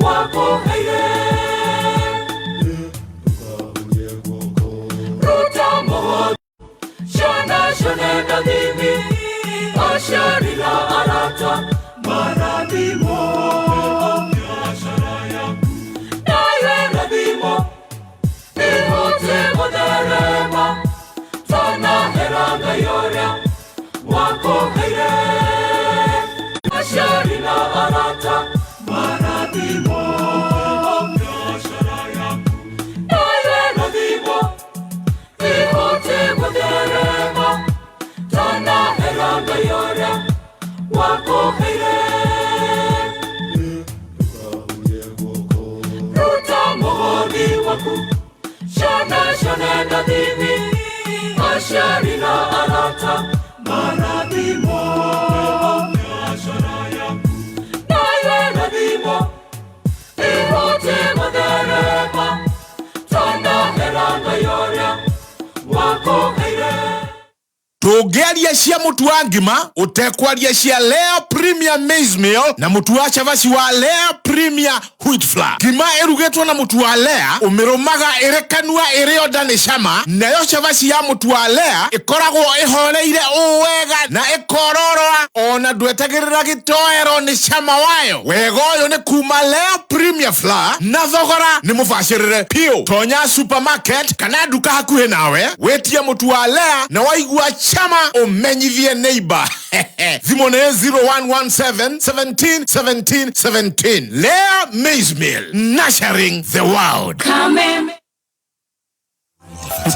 Wakũheire ruta mũhothi ciana cione na thimi aciari na arata marathimo biashara yaku nayo ĩrathimwo ĩhote gũtherema twanahera Ngai ũrĩa wakũheire aciari na arata marathimo biashara yaku nayo ĩrathimwo ĩhote gũtherema twanahera Ngai ũrĩa wakũheire ruta mũhothi waku ciana cione na thimi aciari na arata marathimo biashara yaku nayo ĩrathimwo ĩhote gũtherema twanahera Ngai ũrĩa wakũheire. Tũngĩaria cia mũtu wa ngima ũtekwaria cia Lea Premier Maize Meal na mũtu wa cabaci wa Lea Premier Wheat Flour. Ngima ĩrugĩtwo na mũtu wa Lea ũmĩrũmaga ĩrĩ kanua ĩrĩ onda nĩ cama, nayo cabaci ya mũtu wa Lea ĩkoragwo ĩhoreire ũũ wega na ĩkororoa ona ndwetagĩrĩra gĩtoero nĩ cama wayo. Wega ũyũ nĩ kuma Lea Premier Flour na thogora nĩ mũbacĩrĩre piũ. Tonya supermarket kana nduka hakuhĩ nawe wĩtie mũtu wa Lea na waigua chama ũmenyithie neighbor. Thimũ nĩ 0117 17 17 17. Lea Maize Meal, nurturing the world. Kameme.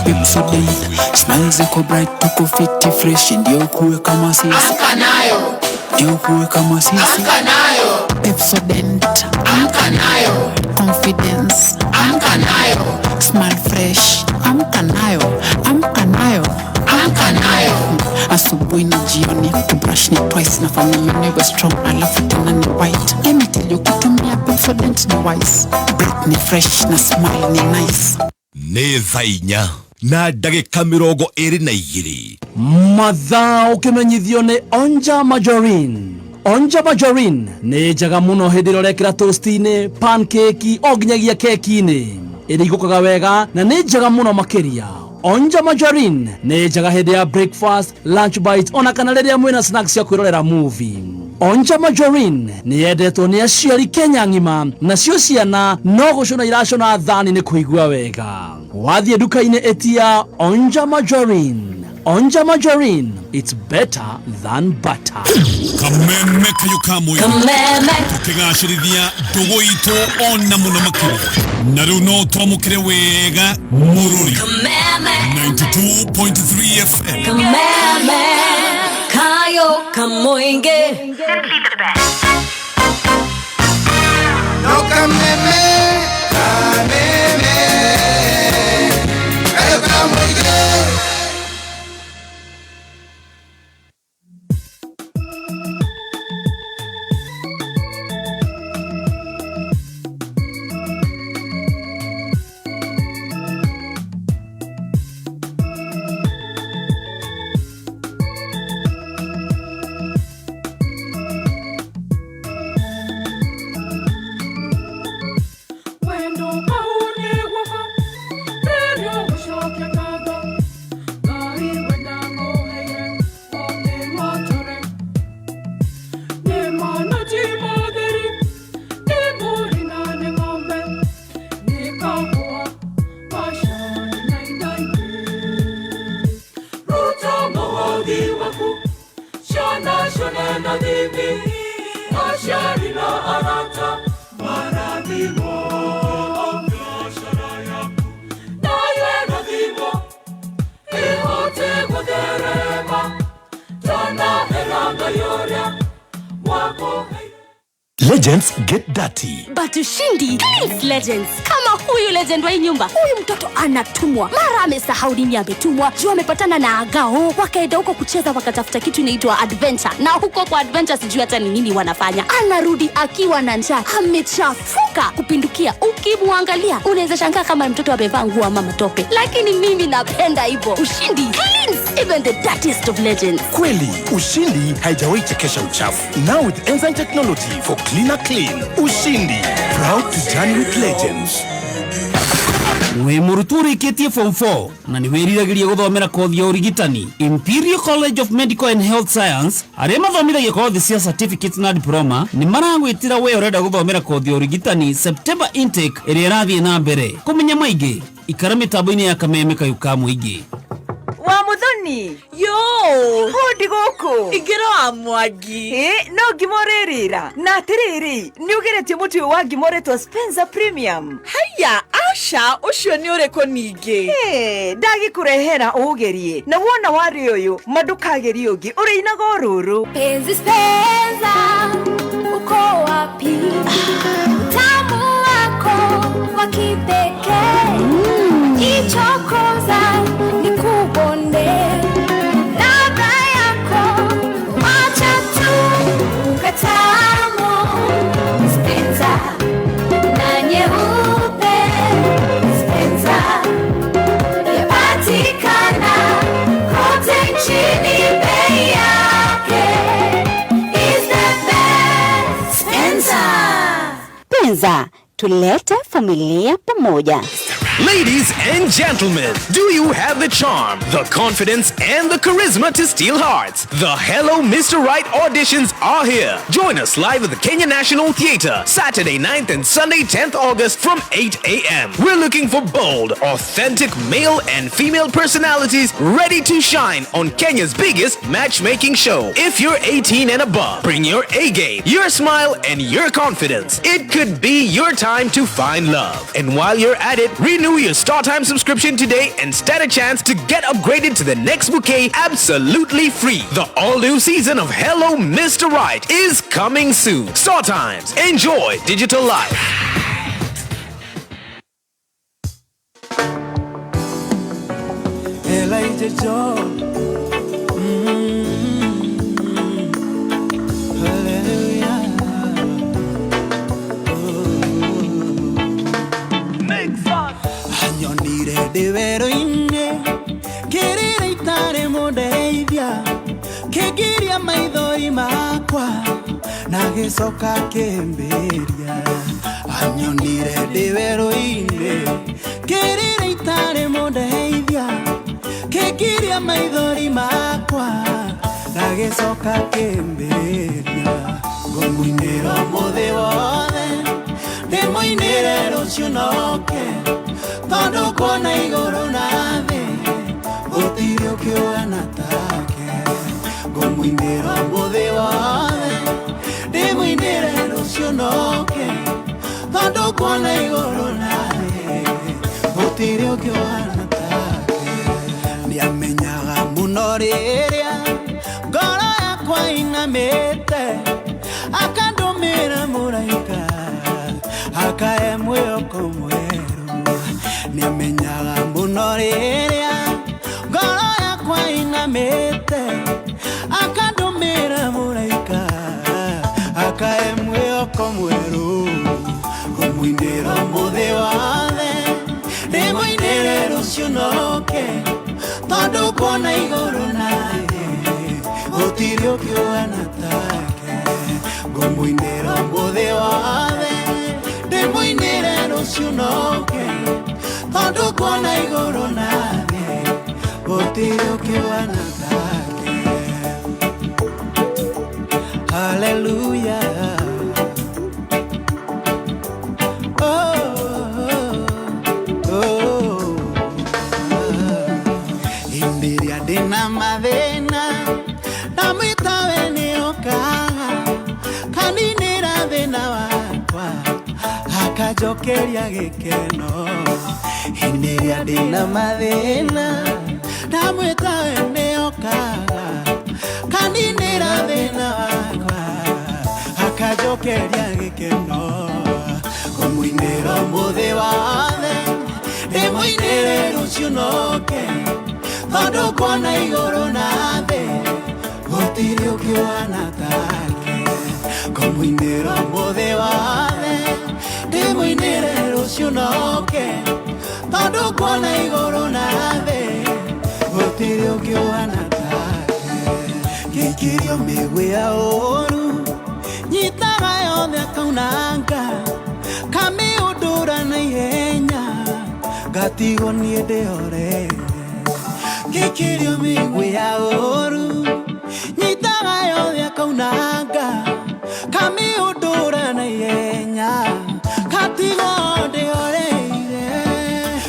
Pepsodent, smile ziko bright, tuko fiti fresh, ndio kuwe kama sisi. Amka nayo. Ndio kuwe kama sisi. Amka nayo. Pepsodent. Amka nayo. Confidence. Amka nayo. Smile fresh. Amka nayo. Amka nayo. Amka nayo. Asubuhi na jioni kubrush ni twice, nafanya niwe strong alafu tena ni white. Let me tell you, kutumia Pepsodent ni wise. Breath ni fresh na smile ni nice. Nĩ thaa 4:22. Mathaa ũkĩmenyithio nĩ Onja Margarine. Onja Margarine nĩ njega mũno hĩndĩ ĩrĩa ũrekĩra toast-inĩ, pancake o nginyagia keki-inĩ. Ĩrigũkaga wega na nĩ njega mũno makĩria. Onja Margarine nĩ njega hĩndĩ ya breakfast, lunch bite ona kana rĩrĩa mwĩna snacks cia kwĩrorera movie. Onja Margarine nĩ yendetwo nĩ aciari Kenya ng'ima, nacio ciana no gũcũna iracũna thani nĩ kũigua wega. Wathiĩ nduka-inĩ ĩtia Onja Margarine. Onja Margarine, it's better than butter. Kameme kayo kamwe. Kameme. Tukigacĩrithia ndũgũ itũ ona mũno makĩria na rĩu no twamũkĩre wega mũrũri. Kameme. 92.3 FM. Kameme kayo kamoinge. Simply the best. No kameme, kameme, kayo kamoige. Wendo kahune guoko rĩrĩa ũgũcokia ngatho Ngai wendakũheire ũkĩwatũre nĩ mana ti matheri nĩ mbũri na nĩ ng'ombe nĩ kahũa macani na indo ingĩ. Ruta mũhothi waku ciana cione na thimi aciari na arata marathimo biashara yaku nayo ĩrathimwo ĩhote gũtherema twanahera Ngai ũrĩa wakũheire. Legends get dirty. But ushindi cleans legends. Kama huyu legend wa hii nyumba, huyu mtoto anatumwa mara amesahau nini ametumwa, juu amepatana na agao, wakaenda huko kucheza, wakatafuta kitu inaitwa adventure, na huko kwa adventure sijui hata ni nini wanafanya. Anarudi akiwa na njaa, amechafuka kupindukia. Ukimwangalia unaweza shangaa kama mtoto amevaa nguo ama matope, lakini mimi napenda hivyo. Ushindi cleans. even the dirtiest of legends. Kweli, Ushindi haijawahi chekesha uchafu. Now with enzyme technology for cleaner clean. Ushindi, proud to journey with legends. Wĩ mũrutwo ũrĩkĩtie form 4 na nĩ wĩriragĩria gũthomera kothi ya ũrigitani, Imperial College of Medical and Health Science, arĩa mathomithagia kothi cia certificates na diploma, nĩ maragwĩtĩra we ũrenda gũthomera kothi ya ũrigitani September intake ĩrĩa ĩrathiĩ na mbere. Kũmenya maingĩ, ikara mĩtambo-inĩ ya Kameme kayũ ka mũingĩ. Wa Muthoni. Yo. Hũndi gũkũ. Ingĩra wa Mwangi. Ĩ no ngima ũrĩrĩra na atĩrĩrĩ, nĩ ũgeretie mũtu ũyũ wa ngima ũretwo Spencer Premium? Haya, aca, ũcio nĩ ũrĩkũ ningĩ? Ĩ, ndagĩkũrehera ũũgerie, na wona warĩ ũyũ ma ndũkagerie ũngĩ, ũrĩinaga o rũrũ. Penzi Spencer, uko wapi? Utamu wako wa kipekee. Ichokoza nikubonde. Ladha yako wacha tu katamu. Spencer na nyeupe. Spencer yapatikana kote nchini, bei yake is the best. Spencer. Penza, tulete familia pamoja. Ladies and gentlemen, do you have the charm, the confidence, and the charisma to steal hearts? The Hello Mr. Right auditions are here. Join us live at the Kenya National Theatre, Saturday 9th and Sunday 10th August from 8 a.m. We're looking for bold, authentic male and female personalities ready to shine on Kenya's biggest matchmaking show. If you're 18 and above, bring your A game, your smile, and your confidence. It could be your time to find love. And while you're at it, renew your StarTime subscription today and stand a chance to get upgraded to the next bouquet absolutely free. The all-new season of Hello Mr. Right is coming soon. StarTimes. Enjoy digital life. Elijah John. Hallelujah. Anyonire ndĩ werũ-inĩ kĩrĩra itarĩ mũndeithia, kĩngiria maithori makwa na gĩcoka kĩmbĩria. Anyonire ndĩ werũ-inĩ kĩrĩra itarĩ mũndeithia, kĩngiria maithori makwa na gĩcoka kĩmbĩria. Ngũmũinĩra ũmũthĩ wothe, ndĩmũinĩre rũciũ noke, tondũ kuona igũrũ na thĩ gũtirĩ ũkĩũgana take. Ngũmũinĩra ũmũthĩ wothe, ndĩmũinĩre rũciũ noke, tondũ kuona igũrũ na thĩ gũtirĩ ũkĩũgana take. Nĩamenyaga mũno rĩrĩa ngoro yakwa inamĩte, akandũmĩra mũraika akae mwĩhoko mwerũ. Nĩamenyaga mũno rĩrĩa ngoro yakwa inamĩte, akandũmĩra mũraika akae mwĩhoko mwerũ. Ngũmũinĩra ũmũthĩ wothe, ndĩmũinĩre rũciũ noke, tondũ kuona igũrũ na thĩ gũtirĩ ũkĩũgana take. Ngũmũinĩra ũmũthĩ wothe, ndĩmũinĩre rũciũ noke, tondũ kuona igũrũ na thĩ gũtirĩ ũkĩũgana take. Hallelujah. Oh, oh, oh. Hĩndĩ ĩrĩa ndĩna mathĩna ndamwĩta we nĩokaga kaninĩra thĩna wakwa akanjokeria gĩkeno. Hĩndĩ ĩrĩa ndĩna mathĩna ndamwĩta we nĩokaga kaninĩra thĩna wakwa akanjokeria gĩkeno. Ngũmũinĩra ũmũthĩ wothe, ndĩmũinĩre rũciũ noke, tondũ kuona igũrũ na thĩ gũtirĩ ũkĩũgana take. Ngũmũinĩra ũmũthĩ wothe, ndĩmũinĩre rũciũ noke, tondũ kuona igũrũ na thĩ gũtirĩ ũkĩũgana. Mĩigua ya ũũru nyitaga yothe akaunanga kamĩũndũra na ihenya ngatigwo niĩ ndĩhoreire ngĩkĩrio mĩigua ya ũũru nyitaga yothe akaunanga kamĩũndũra na ihenya ngatigwo ndĩhoreire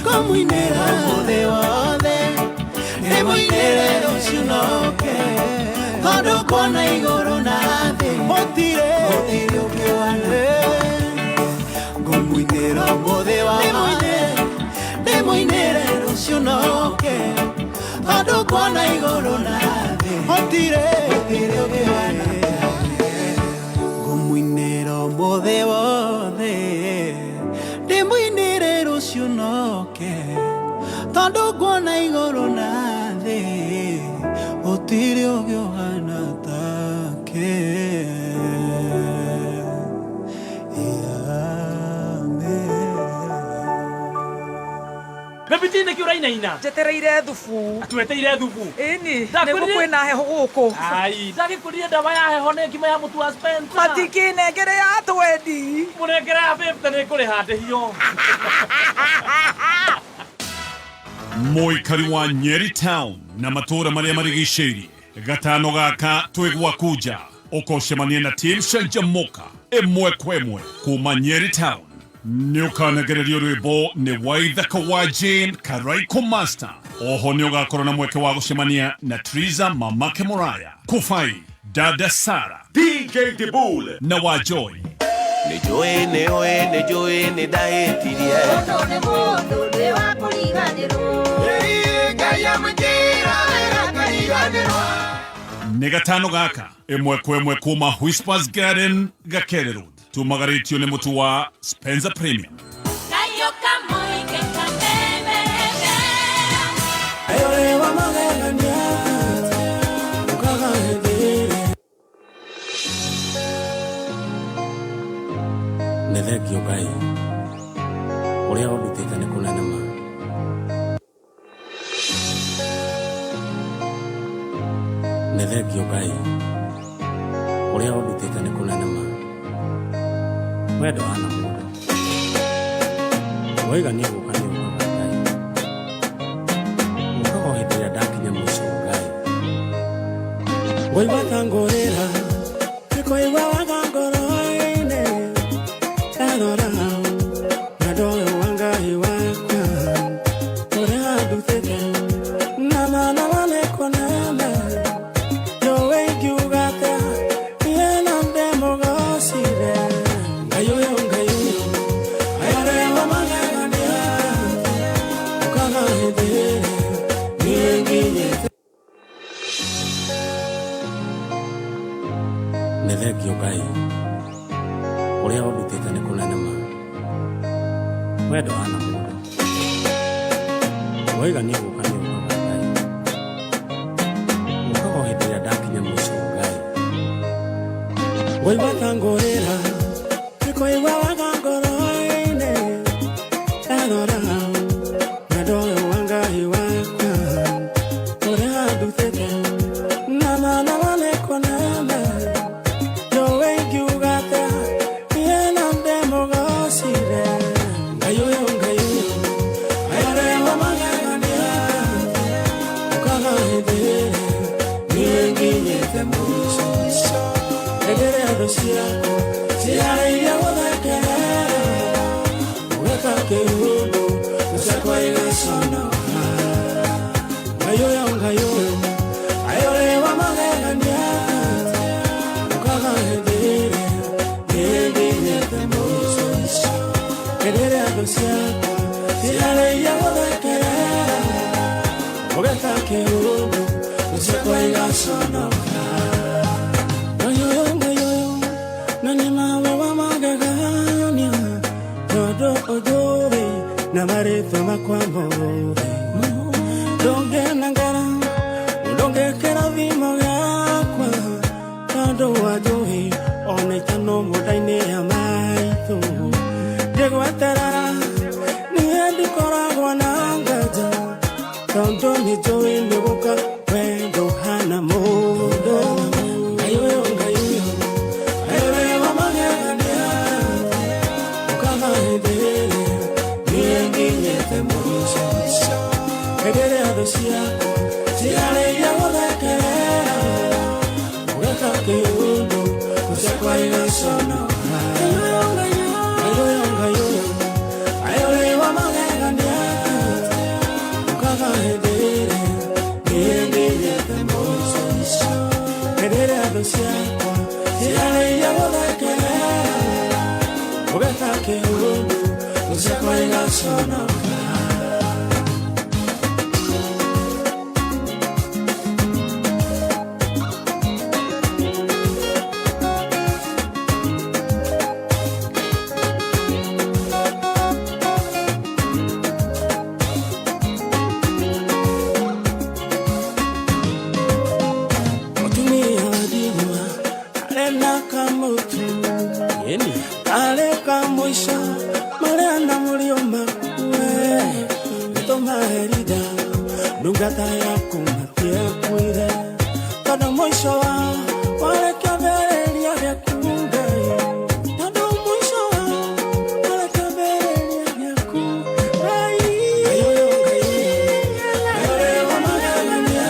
ngũmũinĩra mũthĩ wothe ndĩmũinĩre rũciũ noke tondũ kuona igũrũ na thĩ gũtirĩ gũtirĩ ũngĩ wana ngũmũinĩra ũmũthĩ wothe ndĩmũinĩre rũciũ noke tondũ kuona igũrũ na thĩ gũtirĩ gũtirĩ ũngĩ wana ngũmũinĩra ũmũthĩ wothe ndĩmũinĩre rũciũ noke tondũ kuona igũrũ na thĩ gũtirĩ ũngĩ ũhana take. Bebiti nä kä å rainaina Njetereire thubu. Tweteire thubu. Ĩni, nĩguo kwĩna heho gũkũ. Ai, ndagĩkũrire ndawa ya heho nĩ ngima ya mũtu wa Spencer. Matikĩnengere ya twendi. Mũnengere ya 50 nĩ kũrĩha ndĩhio. Mũikari wa Nyeri Town na matũũra marĩa marigicĩirie gatano gaka twĩ gwaku nja ũkocemania na team Canjamũka ĩmwe kwa ĩmwe kuma Nyeri Town. Nĩ ũkanagererio rwĩmbo nĩ Waithaka wa Jane Karaiko Master. Oho nĩ ũgakorwo na mweke wa gũcemania na Triza Mamake Moraya, Kufai, Dada Sara, DJ Dibul na wa Joy. Nĩ njũĩ nĩ ũĩ nĩ njũĩ nĩ ndahĩtirie. Mũndũ nĩ mũndũ ndĩ wa kũriganĩrwo. Ngai amũnjĩra wega ngariganĩrwo. Nĩ gatano gaka ĩmwe kwa ĩmwe kuma Whispers Garden, Gakere Road. Tumagarĩtio nĩ mũtu wa Spencer Premium. Nĩ thengio Ngai ũrĩa ũndutĩte nĩ kũnene ma. Nĩ thengio Ngai ũrĩa ũndutĩte nĩ kũnene ma. We ndũhana mũndũ woiga nĩ ũgũka nĩ ũkaga Ngai ũkaga o hĩndĩ ĩrĩa ndakinya mũico Ngai. Waigua ta ngũrĩra nĩkũigua waga ngoro-inĩ ndarora wendo ũyũ wa Ngai wakwa ũrĩa andutĩte na mana nĩ kũnene njũĩ ingiuga atĩa niĩ no ndĩmũgocire. Ngai ũyũ Ngai ũyũ ũrĩa wa magegania ũkaga hĩndĩ ĩrĩa niĩ nginyĩte. Nĩ thengio Ngai ũrĩa ũndutĩte nĩ kũnene ma. We ndũhana mũndũ woiga nĩ ũgũka nĩ ũkaga Ngai ũkaga o hĩndĩ ĩrĩa ndakinya mũico Ngai. Waigua ta ngũrĩra nĩkũigua waga ngoro-inĩ ndarora wendo ũyũ wa Ngai wakwa ũrĩa andutĩte na mana nĩ kũnene njũĩ ingiuga atĩa niĩ no ndĩmũgocire. Ngai ũyũ Ngai ũyũ ũrĩa wa magegania ũkaga hĩndĩ ĩrĩa niĩ nginyĩte mũico. Hĩndĩ ĩrĩa thũ ciakwa ciarĩire gũthekerera ũgeka kĩũndũ thũ ciakwa igaconoka. Ngai ũyũ Ngai ũyũ ũrĩa wa magegania ũkaga hĩndĩ ĩrĩa niĩ nginyĩte mũico. Hĩndĩ ĩrĩa thũ ciakwa ciarĩire gũthekerera ũgeka kĩũndũ thũ ciakwa igaconoka. Ngai ũyũ Ngai ũyũ na nĩ mawe wa magegania tondũ ũnjũĩ na marĩtwa makwa mothe. Ndũngĩnengera ndũngĩkĩra thimo gĩakwa tondũ wanjũĩ ona itano mũnda-inĩ ya maitũ. Ngĩgweterera niĩ ndikoragwo na nganja tondũ nĩ njũĩ nĩ gũka we ndũhana mũndũ. Ngai ũyũ Ngai Hĩndĩ ĩrĩa thũ ciakwa ciarĩire gũthekerera, ũgeka kĩũndũ thũ ciakwa igaconoka. Ngai ũyũ, Ngai ũyũ, Ngai ũrĩ wa magegania, ũkaga hĩndĩ ĩrĩa niĩ nginyĩte mũico. Hĩndĩ ĩrĩa thũ ciakwa ciarĩire gũthekerera, ũgeka kĩũndũ thũ ciakwa igaconoka. Mutumia wa ndigwa arĩ na kamũtu karĩ ka mũico marĩa na mũrio makue nĩtũmaherida ndungata yaku matiekuire tondũ mũico wao warĩ kĩambĩrĩria gĩaku Ngai, tondũ mũico wao warĩ kĩambĩrĩria gĩaku Ngai. Ngai ũyũ, Ngai ũyũ, Ngai ũrĩ wa magegania,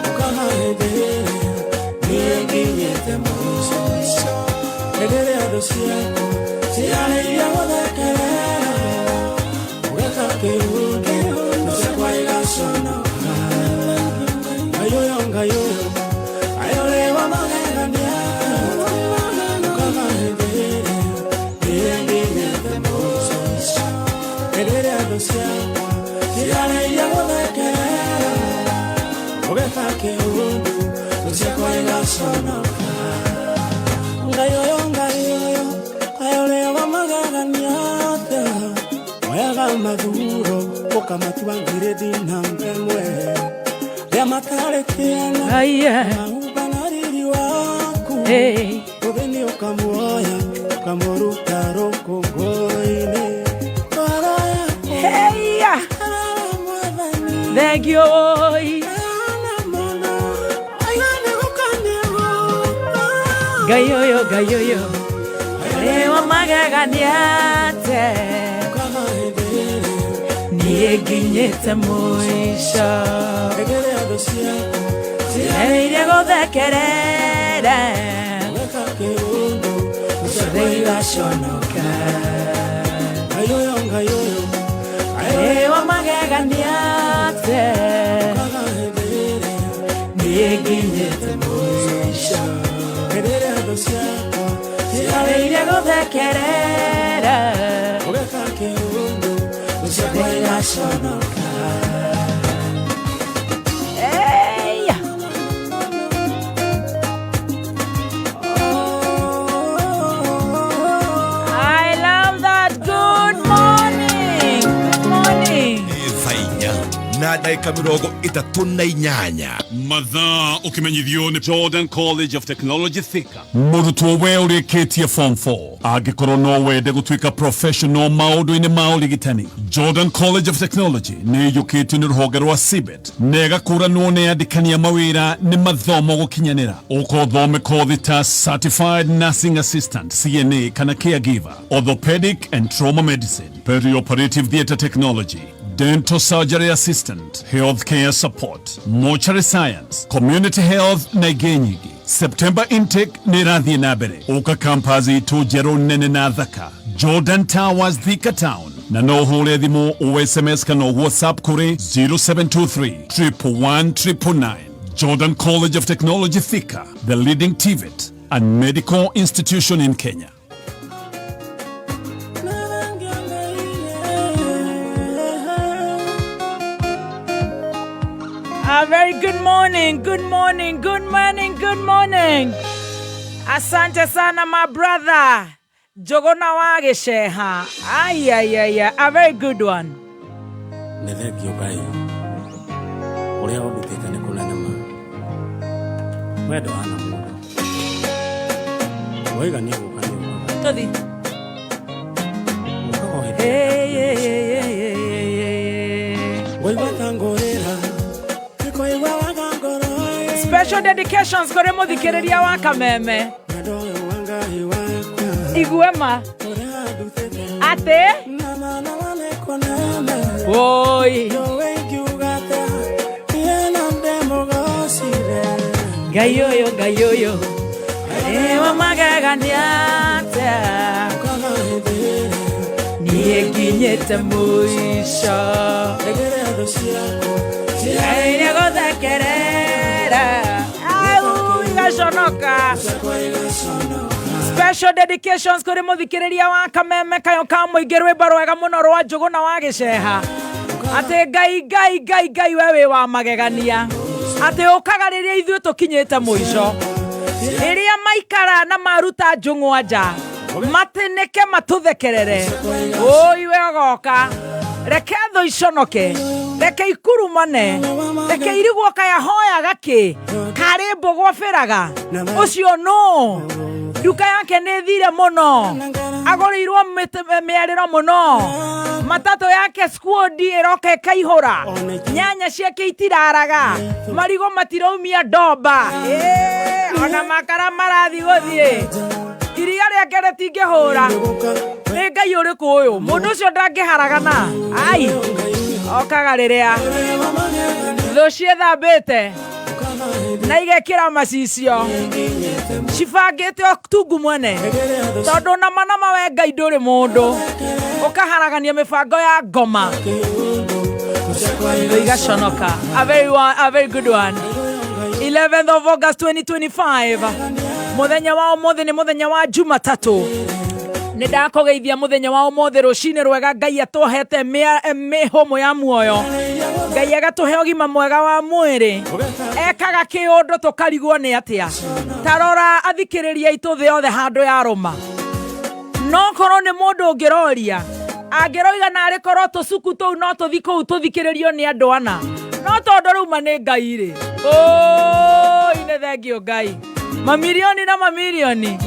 ũkaga hĩndĩ ĩrĩa niĩ nginyĩte mũico. Hĩndĩ ĩrĩa thũ ciakwa ciarĩire gũthekerera, ũgeka kĩũndũ thũ ciakwa igaconoka. Ngai ũyũ, Ngai ũyũ, Ngai ũrĩ wa magegania, ũkaga hĩndĩ ĩrĩa niĩ nginyĩte mũico. Hĩndĩ ĩrĩa thũ ciakwa ciarĩire gũthekerera, ũgeka kĩũndũ thũ ciakwa igaconoka. Ngai ũyũ, Ngai ũyũ, Ngai ũrĩ wa magegania, oyaga mathuro ũkamatua ngirĩndi namba ĩmwe rĩa matarĩ kĩene maumba na riri waku ũthĩni ũkamuoya ũkamũruta rũkũngũ-inĩ. Ngoro yakwa Heya. ĩkarara Mwathani. Thank you. Ngai ũyũ, Ngai ũyũ, ũrĩ wa magegania te niĩ nginyĩte mũico ciarĩire gũthekerera ciothe igaconoka. Ngai wa magegania te niĩ nginyĩte mũico ciarĩire gũthekerera ciothe igaconoka. Hey! I love that. Good morning. Good morning. Thaa inya na ndagĩka 38. Mathaa ũkĩmenyithio nĩ Jordan College of Technology Thika. Mũrutwo we ũrĩkĩtie form 4 angĩkorwo no wende gũtuĩka professional maũndũ-inĩ ma ũrigitani, Jordan College of Technology nĩ ĩiyũkĩtio nĩ rũhonge rwa CBET na ĩgakũranwo nĩ andĩkani a mawĩra nĩ mathomo gũkinyanĩra. Ũka ũthome kothi ta Certified Nursing Assistant CNA kana Caregiver, Orthopedic and Trauma Medicine, Perioperative Theatre Technology, Dental Surgery Assistant, Healthcare Support, Mortuary Science, Community Health na ingĩ nyingĩ. September intake nĩ ĩrathiĩ na mbere. Ũka campus itũ njerũ nene na thaka, Jordan Towers, Thika Town, na no ũhũre thimũ o SMS kana WhatsApp kũrĩ 0723 111 999. Jordan College of Technology Thika, the leading TVET and medical institution in Kenya. A very good morning, good morning, good morning, good morning. Asante sana my brother. Jogona wa Gĩceha. Ay, ay, ay, ay. A very good one. Nĩ thengio Ngai ũrĩa ũndutĩte nĩ kũnene ma wendo hana mũndũ waiga nĩ gũka nĩ ũkaga Tũthi. Ũkaga o hĩndĩ. Hey, hey, hey, hey, hey, hey, hey. Ngũigua ta ngũrĩra nĩkũigua waga ngoro. Special dedications kũrĩ mũthikĩrĩria wa Kameme. Wendo ũyũ wa Ngai wakwa Iguema. ũrĩa andutĩte. Atĩ Oi. Ngai ũyũ, Ngai ũyũ nĩ wa magegania atĩa. Niĩ nginyĩte mũico. Ngai nĩagũthekerera. Au, igaconoka. Special dedications kũrĩ mũthikĩrĩria wa Kameme Kayo ka Mũingĩ, rwĩmbo rwega mũno rwa Njũgũna wa Gĩceha, atĩ Ngai, Ngai, Ngai, Ngai, we wĩ wa magegania, atĩ ũkaga rĩrĩa ithuĩ tũkinyĩte mũico, rĩrĩa maikara na maruta njũng'wa nja matĩnĩke matũthekerere, ũi we ũgoka. Reke thũ iconoke, reke ikurumane, reke irigwo kayahoyaga kĩ karĩ mbũgũ bĩraga ũcio nũ nduka yake nĩ thire mũno, agũrĩirwo mĩarĩro mũno, matatũ yake skuodi ĩroka ĩkaihũra, nyanya ciake itiraraga, marigũ matiraumia ndomba. Ĩĩ, ona makara marathi gũthiĩ, iria rĩake rĩtingĩhũra. Nĩ Ngai ũrĩkũ ũyũ? Mũndũ ũcio ndangĩharagana. Ai, okaga rĩrĩa thũ ciĩthambĩte na igekĩra macicio cibangĩte tungu mwene, tondũ nama nama we Ngai ndũrĩ mũndũ ũkaharagania mĩbango ya ngoma, thũ igaconoka. A very good one. 11th of August 2025, mũthenya wa ũmũthĩ nĩ mũthenya wa Jumatatũ. Nĩ ndakũgeithia mũthenya wa ũmũthĩ, rũcinĩ rwega. Ngai atũhete mĩhũmũ ya muoyo, Ngai agatũhe ũgima mwega wa mwĩrĩ, ekaga kĩũndũ tũkarigwo nĩ atĩa. Ta rora athikĩrĩria aitũ thĩ yothe handũ ya rũma, no korwo nĩ mũndũ ũngĩroria angĩroiga narĩ korwo tũcuku tũu no tũthi kũu tũthikĩrĩrio nĩ andũ ana, no tondũ rĩu ma nĩ Ngai rĩ, ũi nĩ thengio Ngai, mamirioni na mamirioni.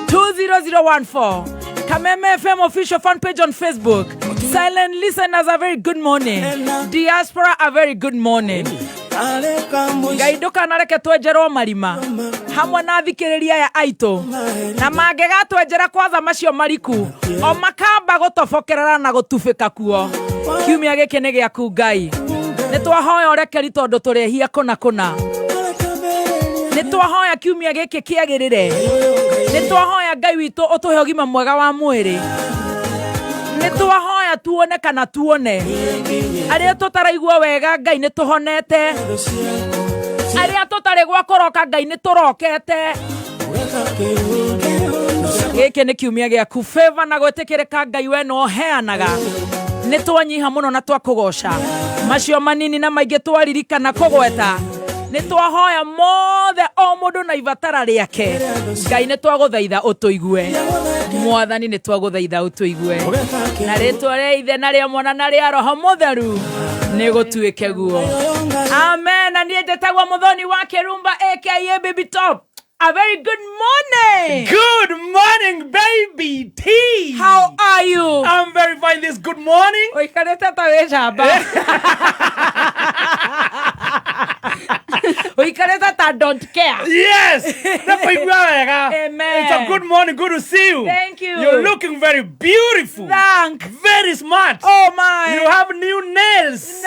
20014 Kameme FM official fan page on Facebook. Silent listeners, a very good morning. Diaspora, a very good morning. Ngai ndũkanareke twenjerwo marima hamwe na athikĩrĩria aya aitũ, na mangĩgatwenjera kwanza macio mariku o makamba gũtobokerera na gũtubĩka kuo. Kiumia gĩkĩ nĩ gĩaku Ngai. Nĩ twahoya ũrekeri tondũ tũrehia kũna kũna. Nĩ twahoya kiumia gĩkĩ kĩagĩrĩre. Nĩ twahoya Ngai witũ ũtũhe ũgima mwega wa mwĩrĩ. Nĩ twahoya tuone kana tuone arĩa tũtaraigua wega, Ngai nĩ tũhonete, arĩa tũtarĩ gwa kũroka, Ngai nĩ tũrokete. Gĩkĩ nĩ kiumia gĩaku, favor na gwĩtĩkĩrĩka. Ngai we no heanaga. Nĩ twanyiha mũno na twakũgoca macio manini na maingĩ twaririkana kũgweta. Nĩ twahoya mothe, o mũndũ na ibatara rĩake. Ngai nĩ twagũthaitha ũtũigue. Mwathani, nĩ twagũthaitha ũtũigue, na rĩtwa rĩa Ithe na rĩa Mwana na rĩa Roho Mũtheru nĩ gũtuĩke guo, amen. Na niĩ njĩtagwo Mũthoni wa Kĩrumba, aka Baby Top. A very good morning. Good morning, baby T. How are you? I'm very fine this good morning. Ũikarĩte ta wĩ njamba. Ũikarĩte ta don't care. Yes. Nakuigua wega. Amen. It's a good morning. Good to see you. Thank you. You're looking very beautiful. Thank. Very smart. Oh my. You have new nails.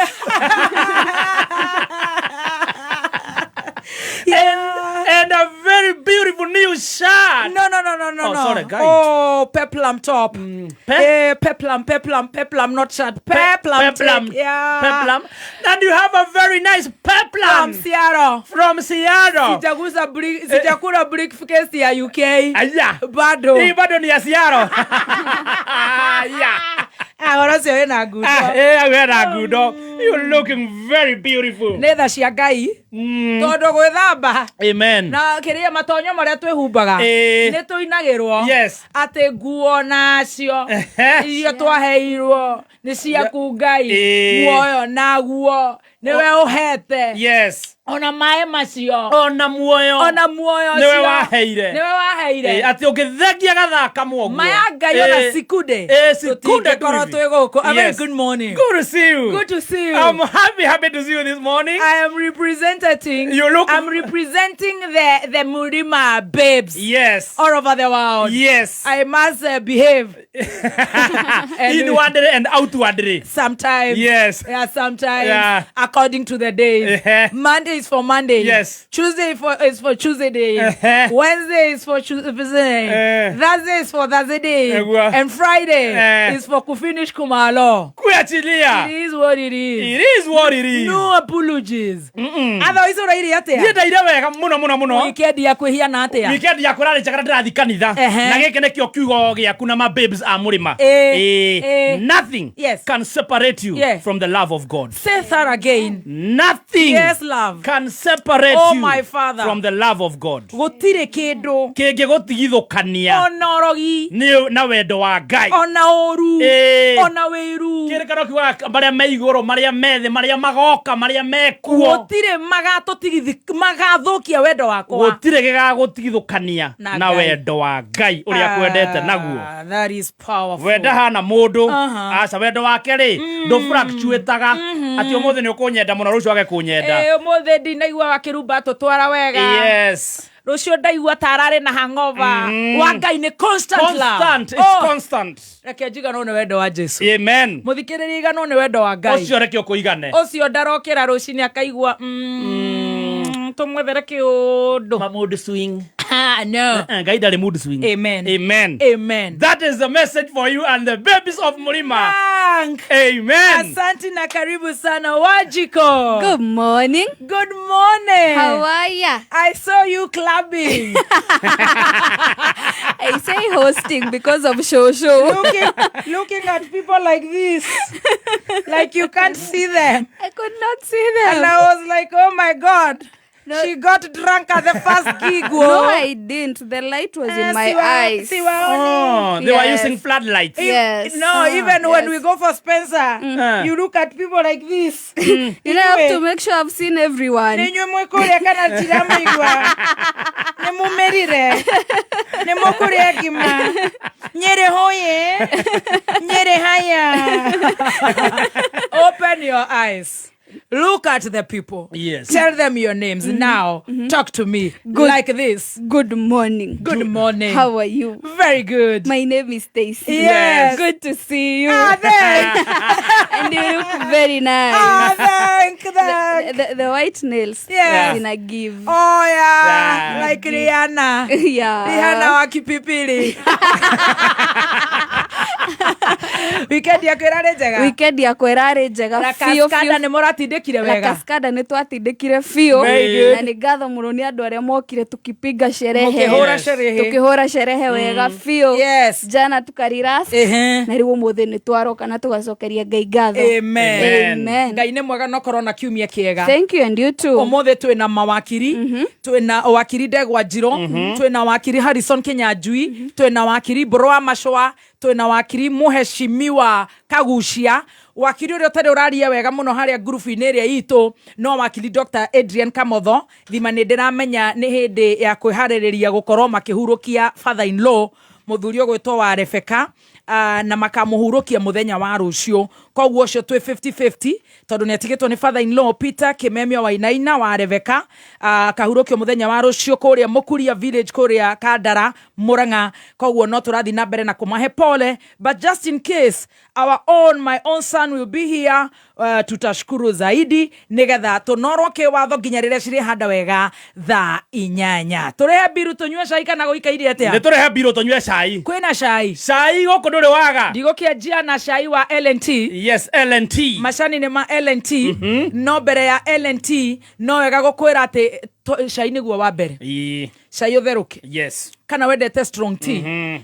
And a very beautiful new shirt. No. Oh, No. sorry, guys. Oh, peplum top. Pe- Eh, peplum, peplum, peplum, not shirt. Peplum. Peplum. Take. Yeah. Peplum. And you have a very nice peplum. From Seattle. From Seattle. Sijaguza brick, sijakula briefcase ya UK. Aya. Bado. Hii bado ni ya Seattle. Yeah. Ah, ũhoro ũcio wĩna ngundo. Ah, eh, wena ngundo. You're looking very beautiful. Nĩ tha cia Ngai. Tondũ gwĩthamba Amen. na kĩrĩa matonyo marĩa twĩhumbaga, Eh. nĩ tũinagĩrwo Yes. atĩ nguo nacio iria twaheirwo nĩ ciaku Ngai. Eh. Muoyo naguo nĩwe ũhete. Yes. Ona maĩ macio. Ona muoyo. Ona muoyo Nĩwe ũcio. waheire. Nĩwe waheire. Eh, atĩ ũngĩthengia gathaka mwoguo. Maya Ngai ona sikunde Eh, sikunde tu tũtingĩkorwo hivi. twĩ gũkũ. A very Yes. good morning. Good to see you. Good to see you. I'm happy, happy to see you this morning. I am representing representing. You look- I'm representing the Murima babes. Yes. All over the world. Yes. I must behave. And- Inwardly and outwardly. Sometimes. Yes. Yeah, sometimes. Yeah. According to the days. Monday is for Monday. Yes. Tuesday is for Tuesday day. Wednesday is for Tuesday. Thursday is for Thursday day. Ewa. And Friday is for kufinish kumalo. Kuachilia. It is what it is. It is what it is. No apologies. Otherwise ũraire atĩa? Niĩ ndaire wega mũno mũno mũno. Weekend yaku ĩhiana atĩa? Weekend yakwa ĩrarĩ njega na ndĩrathiĩ kanitha. Na gĩkĩ nĩkĩo kiugo gĩaku na ma babes a mũrĩma. Nothing can separate you from the love of God. Say that again. Nothing Yes, love. can separate Oh, you my father. from the love of God. Gũtirĩ kĩndũ Kĩngĩgũtigithũkania ona ũrogi nĩ na wendo wa Ngai. Ona ũru ona wĩiru. Kĩrĩkanĩro kiugaga marĩa me igũrũ, marĩa me thĩ, marĩa magoka, marĩa mekuo. Gũtirĩ magathũkia wendo wakwa. Gũtirĩ gĩgagũtigithũkania Na na Ngai. Wendo wa Ngai ũrĩa kwendete naguo. Ah, that is powerful. Wenda hana mũndũ aca wendo wake rĩ ndũfluctuataga atĩ ũmũthĩ nĩ ũkũnyenda mũno rũciũ age kũnyenda. Ĩ, ũmũthĩ ndinaigua wakĩrumba tũtwara wega. Yes. Rũciũ ndaigua ta ararĩ na hangover. Wa Ngai nĩ constant love. Constant, it's Oh. constant. Reke njiganwo nĩ wendo wa Jesu. Amen. Mũthikĩrĩria iganwo nĩ wendo wa Ngai. Ũcio reke ũkũigane. Ũcio ndarokĩra rũcinĩ akaigua tũmwethere kĩũndũ. Ma mood swing. Ah, no. Ngai ndarĩ mood swing. Amen. Amen. Amen. That is the message for you and the babies of Murima. Thank. Amen. Asante na karibu sana Wajiko. Good morning. Good morning. How are ya? I saw you clubbing. I say hosting because of show show. Looking at people like this, like you can't see them. I could not see them. And I was like, oh my God. She got drunk at the first gig. No, I didn't. The light was in my eyes. Oh, they were Yes. using floodlights. Yes. No, even when we go for Spencer, you look at people like this. You know, I have to make sure I've seen everyone. Ninywe mwĩkũrĩa kana ndiramũigua nĩ mumĩrire nĩ mũkũrĩa ngima nyĩrĩ hũyĩ nyĩrĩ haya. Open your eyes. Look at the people. Yes. Tell them your names now. Talk to me like this. Good morning. Good morning. How are you? Very good. My name is Stacy. Yes. Good to see you. Ah, thanks. And you look very nice. Ah, thank, thank. The white nails. Yes. In a give. Oh yeah. Yeah. Like Rihanna. Yeah. Rihanna wa kipipili. Weekend yaku ĩrarĩ njega. Weekend yakwa ĩrarĩ njega Na biũ Cascada biũ. nĩ mũratindĩkire Na wega. Cascada nĩ twatindĩkire biũ. Very good. Na nĩ ngatho mũno nĩ andũ arĩa mokire tukipiga sherehe. Mũkĩhũra sherehe. Tukĩhũra sherehe wega biũ. Yes. Jana tukarelax. Ehe. Na rĩu ũmũthĩ nĩ twaroka na tũgacokeria Ngai ngatho. Amen. Amen. Ngai nĩ mwega no korwo na kiumia kĩega. Thank you and you too. Ũmũthĩ twĩna mawakiri, twĩna wakiri Ndegwa Njirũ, twĩna wakiri Harrison Kinyanjui, twĩna wakiri Mbũrũ wa Macũa, twĩna wakiri Mũheshimiwa Kagucia, wakiri ũrĩa ũtarĩ ũraria wega mũno harĩa ngurubu-inĩ ĩrĩa itũ no wakiri Dr. Adrian Kamotho. Thima nĩ ndĩramenya nĩ hĩndĩ ya kwĩharĩrĩria gũkorwo makĩhurũkia father in law mũthuri ũgwĩtwo wa Rebecca, na makamũhurũkia mũthenya wa rũciũ. Koguo ũcio twĩ 50-50 tondũ nĩ atigĩtwo nĩ father in law Peter Kimemia Wainaina wa Rebecca, akahurũkio mũthenya wa rũciũ kũrĩa Mũkuria village kũrĩa Kandara Murang'a. Koguo no tũrathiĩ na mbere na kũmahe pole, but just in case our own my own son will be here, tutashukuru zaidi nigetha tũnorwo kĩwatho nginya rĩrĩa cirĩhanda wega thaa 8. Tũrehe mbiru tũnyue cai kana gũikaire atĩa? Nĩ tũrehe mbirũ tũnyue cai. Kwĩna cai. Cai gũkũ ndũrĩ waga. Ndigũkĩanjia na cai wa L&T. Yes, L&T. Macani nĩ ma L&T. No mbere ya L&T no wega gũkwĩra atĩ cai nĩguo wa mbere. Ĩĩ. Cai ũtherũke. Yes. Kana wendete strong tea.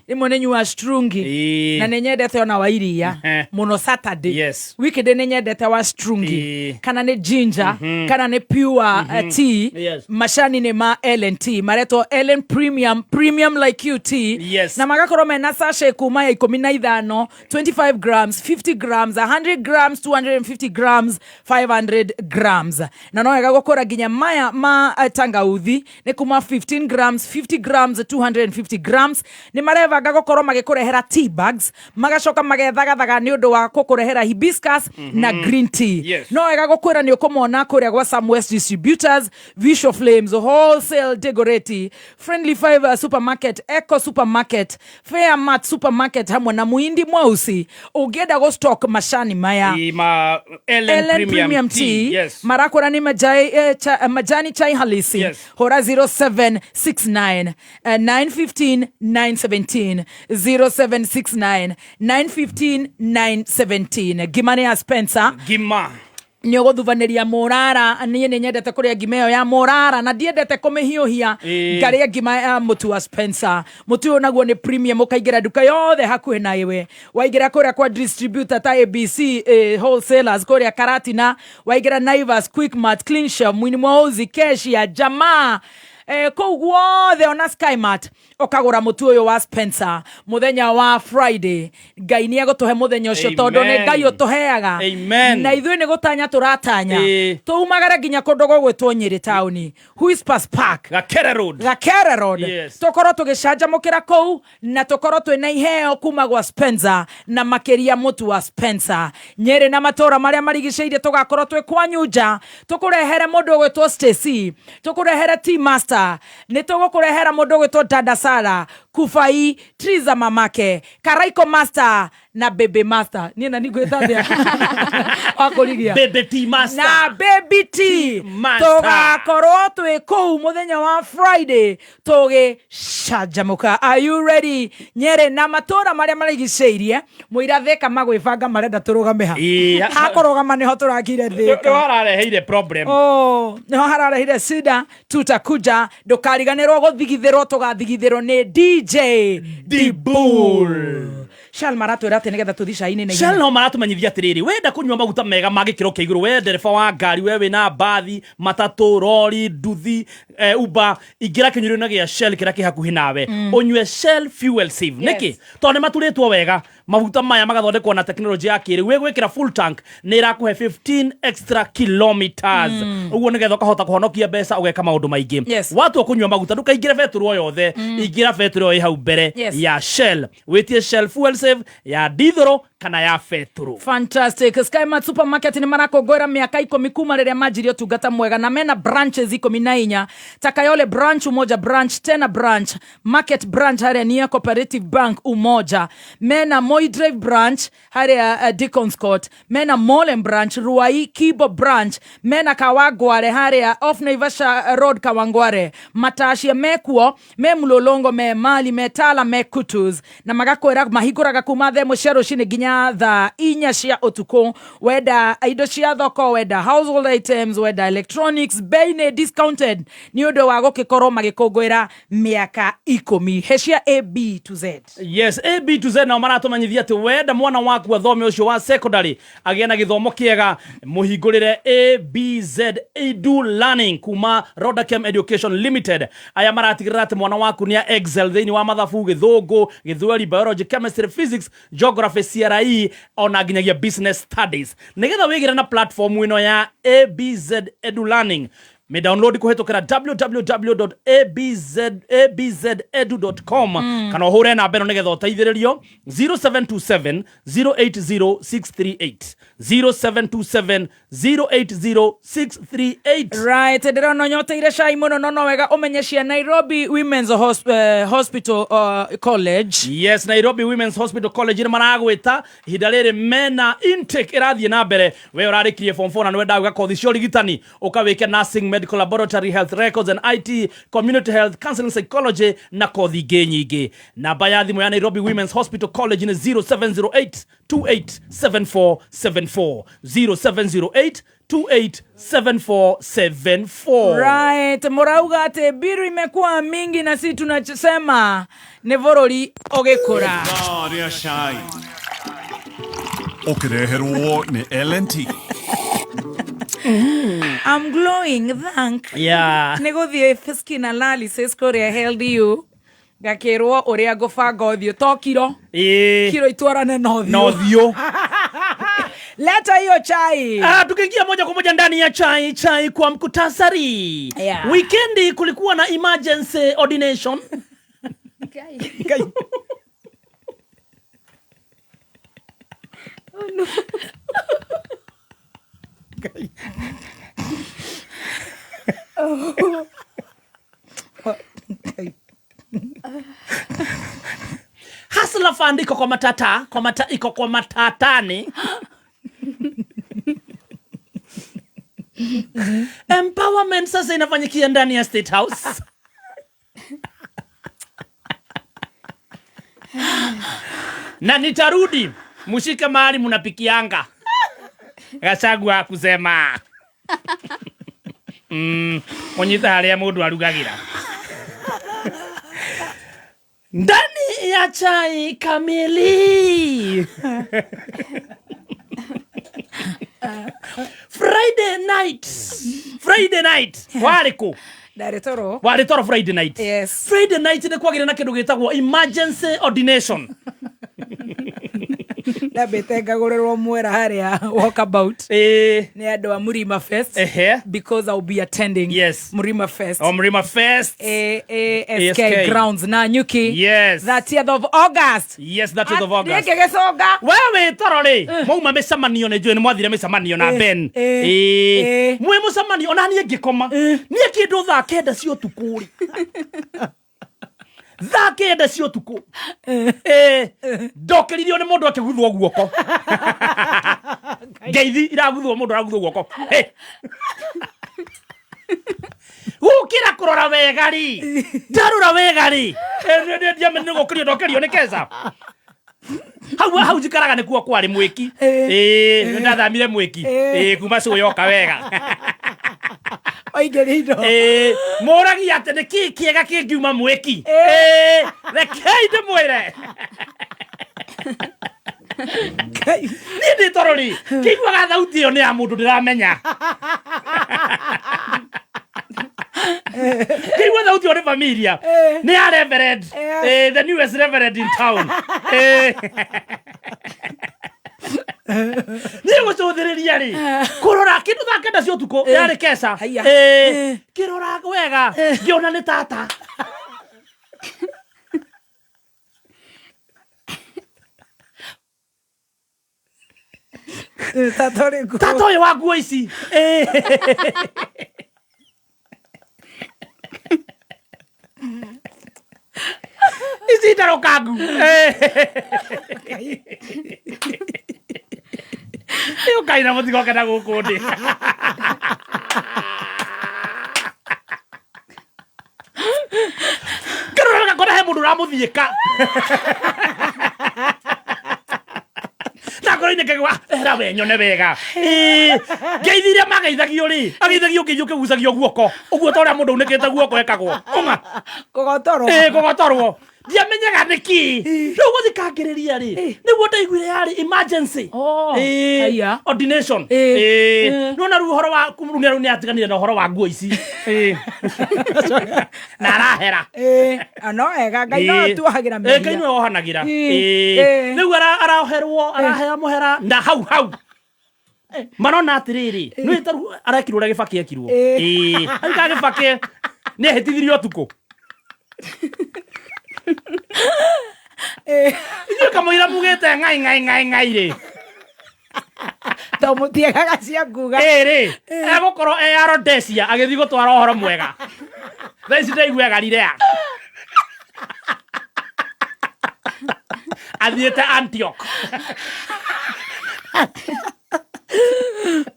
Rĩmwe nĩ nyuaga strungi. Ĩĩ. Na nĩ nyendete ona wa iria mũno Saturday. Yes. Weekend nĩ nyendete wa strungi. Kana nĩ ginger, kana nĩ pure tea. Yes. Macani nĩ ma L&T maretwo Ellen Premium, premium like you tea. Yes. Na magakorwo mena sachet kuma ya 15, 25 grams, 50 grams, 100 grams, 250 grams, 500 grams. Na no wega gũkũra nginya maya ma tangauthi nĩ kuma 15 grams, 50 grams, 250 grams. Nĩ marebanga gũkorwo magĩkũrehera tea bags, magacoka magethagathaga nĩ ũndũ wa gũkũrehera hibiscus na green tea. No wega gũkwĩra nĩ ũkũmona kũrĩa gwa Samwest Distributors, Visual Flames, Wholesale Degoreti, Friendly Five Supermarket, Eco Supermarket, Fairmart Supermarket hamwe na Muindi Mweusi. Ũngĩenda gũ stock macani maya Ma Ellen, Ellen Premium Tea, marakwĩra nĩ majai, majani chai halisi. Hũra 0769 915 917, 0769 915 917. Ngima nĩ ya Spencer. Ngima. Nä å gå thubanä ria må rara. Niä nä nyendete kå rä a ngima ä yo ya må rara na ndiendete kå mä hiå hia. Ngarä a ngima ya må tu wa Spencer. Må tu å yå naguo nä premium. Ũkaingä ra nduka yothe hakuhä na iwe, waingä ra kå rä a kwa distributor ta ABC wholesalers kå rä a Karatina, waingä ra Naivas, Quickmart, Clean Shelf, Mwini Mwauzi, Keshia, Jamaa, kũu guothe ona Skymart, ũkagũra mũtu ũyũ wa Spencer. Mũthenya wa Friday, Ngai nĩ egũtũhe mũthenya ũcio tondũ nĩ Amen. Ngai ũtũheaga. Amen. Na ithuĩ nĩ gũtanya tũratanya tũumagare nginya kũndũ gũgwĩtwo Nyĩrĩ taũni, Whispers Park, Gakere Road. Gakere Road. Tũkorwo tũgĩcanjamũkĩra kũu na tũkorwo twĩna iheo kuma gwa Spencer na makĩria mũtu wa Spencer. Nyĩrĩ na matũra marĩa marigicĩirie, tũgakorwo twĩ kwanyu nja, tũkũrehere mũndũ ũgwĩtwo Stacy, tũkũrehere T Master, nĩ tũgũkũrehera mũndũ ũgwĩtwo Dada Sara Kufai, Triza, mamake Karaiko Master na Baby Master. Niĩ na ningwĩta atĩa wakũrigia? Baby T Master. Na Baby T. Master. Tũgakorwo twĩ kũu mũthenya wa Friday tũgĩcanjamũka. Are you ready? Nyĩrĩ na matũra marĩa marigicĩirie, mũira Thĩka magwĩbanga marenda tũrũgame ha? Hakũrũgama nĩho tũrakire Nĩ Thĩka. harareheire problem. Oh, nĩho hararehire cida. Tutakuja, ndũkariganĩrwo gũthigithĩrwo, tũgathigithĩrwo nĩ DJ Dibul. Shal maratwĩra atĩ nĩgetha tũthi cai-inĩ na Shell ihenya. no maratumenyithia atiriri, wenda kunyua maguta mega ma gĩkĩro kĩa igũrũ, we ndereba wa ngari, we wĩna mbathi, matatũ, rori, nduthi, Uber, ingĩra kĩnyuĩro-inĩ gĩa Shell kĩrĩa kĩ hakuhĩ nawe, ũnyue Shell Fuel Save. Nĩkĩ? Tondũ nĩ maturĩtwo wega maguta maya, magathondekwo na tekinoronjĩ ya kĩrĩu. Wĩ gwĩkĩra full tank nĩ ĩrakũhe 15 extra kilometers, ũguo nĩgetha ũkahota kũhonokia mbeca, ũgeka maũndũ maingĩ. Watua kũnyua maguta, ndũkaingĩre betũrũ o yothe, ingĩra betũrũ ĩyo ĩ hau mbere ya Shell, wĩtie Shell Fuel Save ya dithũrũ kana ya betũrũ. Fantastic. Skymart Supermarket nĩ marakũngũĩra mĩaka 10 kuma rĩrĩa manjirie ũtungata mwega, na mena branches 14: Takayole branch, Umoja branch, Tena branch, Market branch harĩa nia Cooperative Bank Umoja, mena Moi Drive branch harĩa Deacons Court, mena Mollem branch, Ruai Kibo branch, mena Kawangware harĩa off Naivasha Road Kawangware, Matashia mekuo, me Mlolongo, me Mali, me Tala, me Kutus, na magakwĩra mahingũraga kuma thaa 1 cia rũcinĩ nginya thaa 4 cia ũtukũ. Wenda indo cia thoko, wenda household items, wenda electronics, bei nĩ discounted nĩ ũndũ wa gũgĩkorwo magĩkũngũĩra mĩaka 10. He cia A B to Z. Yes, A B to Z nao maratũmenyithia atĩ wenda mwana waku athome ũcio wa secondary, agĩe na gĩthomo kĩega, mũhingũrĩre ABZ Edu Learning kuma Rodakem Education Limited. Aya maratigĩrĩra atĩ mwana waku nĩ a excel thĩinĩ wa mathabu, gĩthũngũ, gĩthweri, biology, chemistry, physics, geography, CRE, ona nginyagia business studies. Nĩgetha wĩgĩre na platform ĩno ya ABZ Edu Learning, mĩdownload kũhĩtũkĩra www.abzedu.com kana ũhũre namba ĩno nĩgetha ũteithĩrĩrio: 0727 080 638, 0727 080 638. Right, ndĩrona ũnyoteire cai mũno, no no wega ũmenye cia Nairobi Women's Hospital College. Yes, Nairobi Women's Hospital College nĩ maragwĩta ihinda rĩrĩ, mena intake ĩrathiĩ na mbere. We ũrarĩkirie form 4 na nĩwenda gwĩka kothi cia ũrigitani, ũkawĩke nursing, medical laboratory, health records and IT, community health, counseling psychology na kothi ingĩ nyingĩ. Namba ya thimũ ya Nairobi Women's Hospital College nĩ 0708 287474, 0708 287474. Right, mũrauga atĩ mbiru imekuwa mingi na si tunasema nĩ bũrũri ũgĩkũra. Ithaa rĩa cai ũkĩreherwo nĩ L&T. I'm glowing, thank nĩ gũthiĩ skin analysis kũrĩa HealthyU, ngakĩrwo ũrĩa ngũbanga ũthiũ to kiro, kiro itwarane na Na ũthiũ. Leta hiyo chai. Ah, tukiingia moja kwa moja ndani ya chai chai kwa mkutasari. Yeah. Wikendi kulikuwa na emergency ordination. Oh, no. Oh. Hustler Fund iko kwa matata, kwa mata, iko kwa matatani. Empowerment sasa inafanyikia ndani ya State House. Na nitarudi mushike mahali munapikianga. Gachagua kusema munyite haria mundu arugagira ndani ya chai kamili. Friday night, Friday night warĩ kũ? Ndarĩ toro. Warĩ toro Friday night. Yes. Friday night nĩ kwagĩire na kĩndũ gĩtagwo emergency ordination. Ndambĩte ngagũrĩrwo mwera harĩa walkabout nĩ andũ a Murima Fest. Because I'll be attending. Yes. Murima Fest. O Murima Fest. ASK ASK. grounds Nanyuki. Yes. 30th of August. Yes, 30th of August. Gĩkĩ gĩconga. We wĩ toro rĩ, mwauma mĩcemanio nĩ njũĩ nĩ mwathire mĩcemanio na Ben. Ĩĩ. Mwĩ mũcemanio ona niĩ ngĩkoma. Niĩ kĩndũ thaa kenda cia ũtukũ rĩ. Thaa kenda cia ũtukũ. Ĩĩ. Ndokĩririo nĩ mũndũ akĩguthwo guoko. Ngeithi iraguthwo mũndũ araguthwo guoko. Hey. Gũkĩra kũrora wega rĩ. Ndarora wega rĩ. Ndiamenye nĩ gũkĩrio ndokĩrio nĩ keca. Hau hau njikaraga nĩkuo kwarĩ mwĩki. Ĩĩ, nĩ ndathamire mwĩki. Ĩĩ, kuma cũyoka wega. Waingĩria indo. Ĩĩ, mũragia atĩ nĩ kĩĩ kĩega kĩngiuma mwĩki. Ĩĩ, rekei ndĩmwĩre. Niĩ ndĩ toro rĩ, kĩiguaga thauti ĩyo nĩ ya mũndũ ndĩramenya. Kĩigua thauti ĩyo nĩ familia. Nĩ ya reverend. Ĩĩ, the newest reverend in town. Ĩĩ. Niĩ gũcũthĩrĩria rĩ, kũrora kĩndũ thaa kenda cia ũtukũ yarĩ keca. Ĩĩ, kĩrora wega ngĩona nĩ tata. Tata ũrĩkũ? Tata ũyũ wa nguo ici. Ĩĩ. Ici ndarũkangu. Ĩĩ ũkai na mũtigoke na gũkũ ndĩ. Kĩrora gakora he mũndũ ũramũthiĩka. Na ngoro-inĩ ngaigua, "Ah, era we nyone wega." Ĩĩ, ngeithi iria mageithagio rĩ, ageithagio ngeithi ũkĩgucagio guoko. Ũguo ta ũrĩa mũndũ aunĩkĩte guoko ekagwo. Ũng'a. Kũgotorwo. Ĩĩ, kũgotorwo. Ndiamenyaga nĩkĩ. Rĩu gũthikangĩrĩria rĩ, nĩguo ndaiguire yarĩ emergency. Ĩĩ, Haiya. ordination. Ĩĩ. Nĩwona rĩu ũhoro wa rĩu nĩ rĩu nĩatiganire na ũhoro wa nguo ici. Ĩĩ. Na arahera. Ĩĩ, no wega Ngai no atuohagĩra Ĩĩ, mehia. Ngai nĩwe wohanagĩra. Ĩĩ. Ĩĩ. Ĩĩ. Rĩu araoherwo, araheo mũhera na hau hau. Marona atĩrĩrĩ, nĩ ta rĩu arekirwo ũrĩa Gĩbakĩ ekirwo. Ĩĩ. Ĩĩ. Rĩu ka Gĩbakĩ nĩ ehĩtithirio ũtukũ. Ithuĩ kamũira mugĩte ngai ngai ngai ngai rĩ. To mũtiegaga cia nguga. Ĩĩ rĩ, egũkorwo e ya Rhodesia agĩthiĩ gũtwara ũhoro mwega. Thaa ici ndaigua Galilea. Athiĩte Antioch.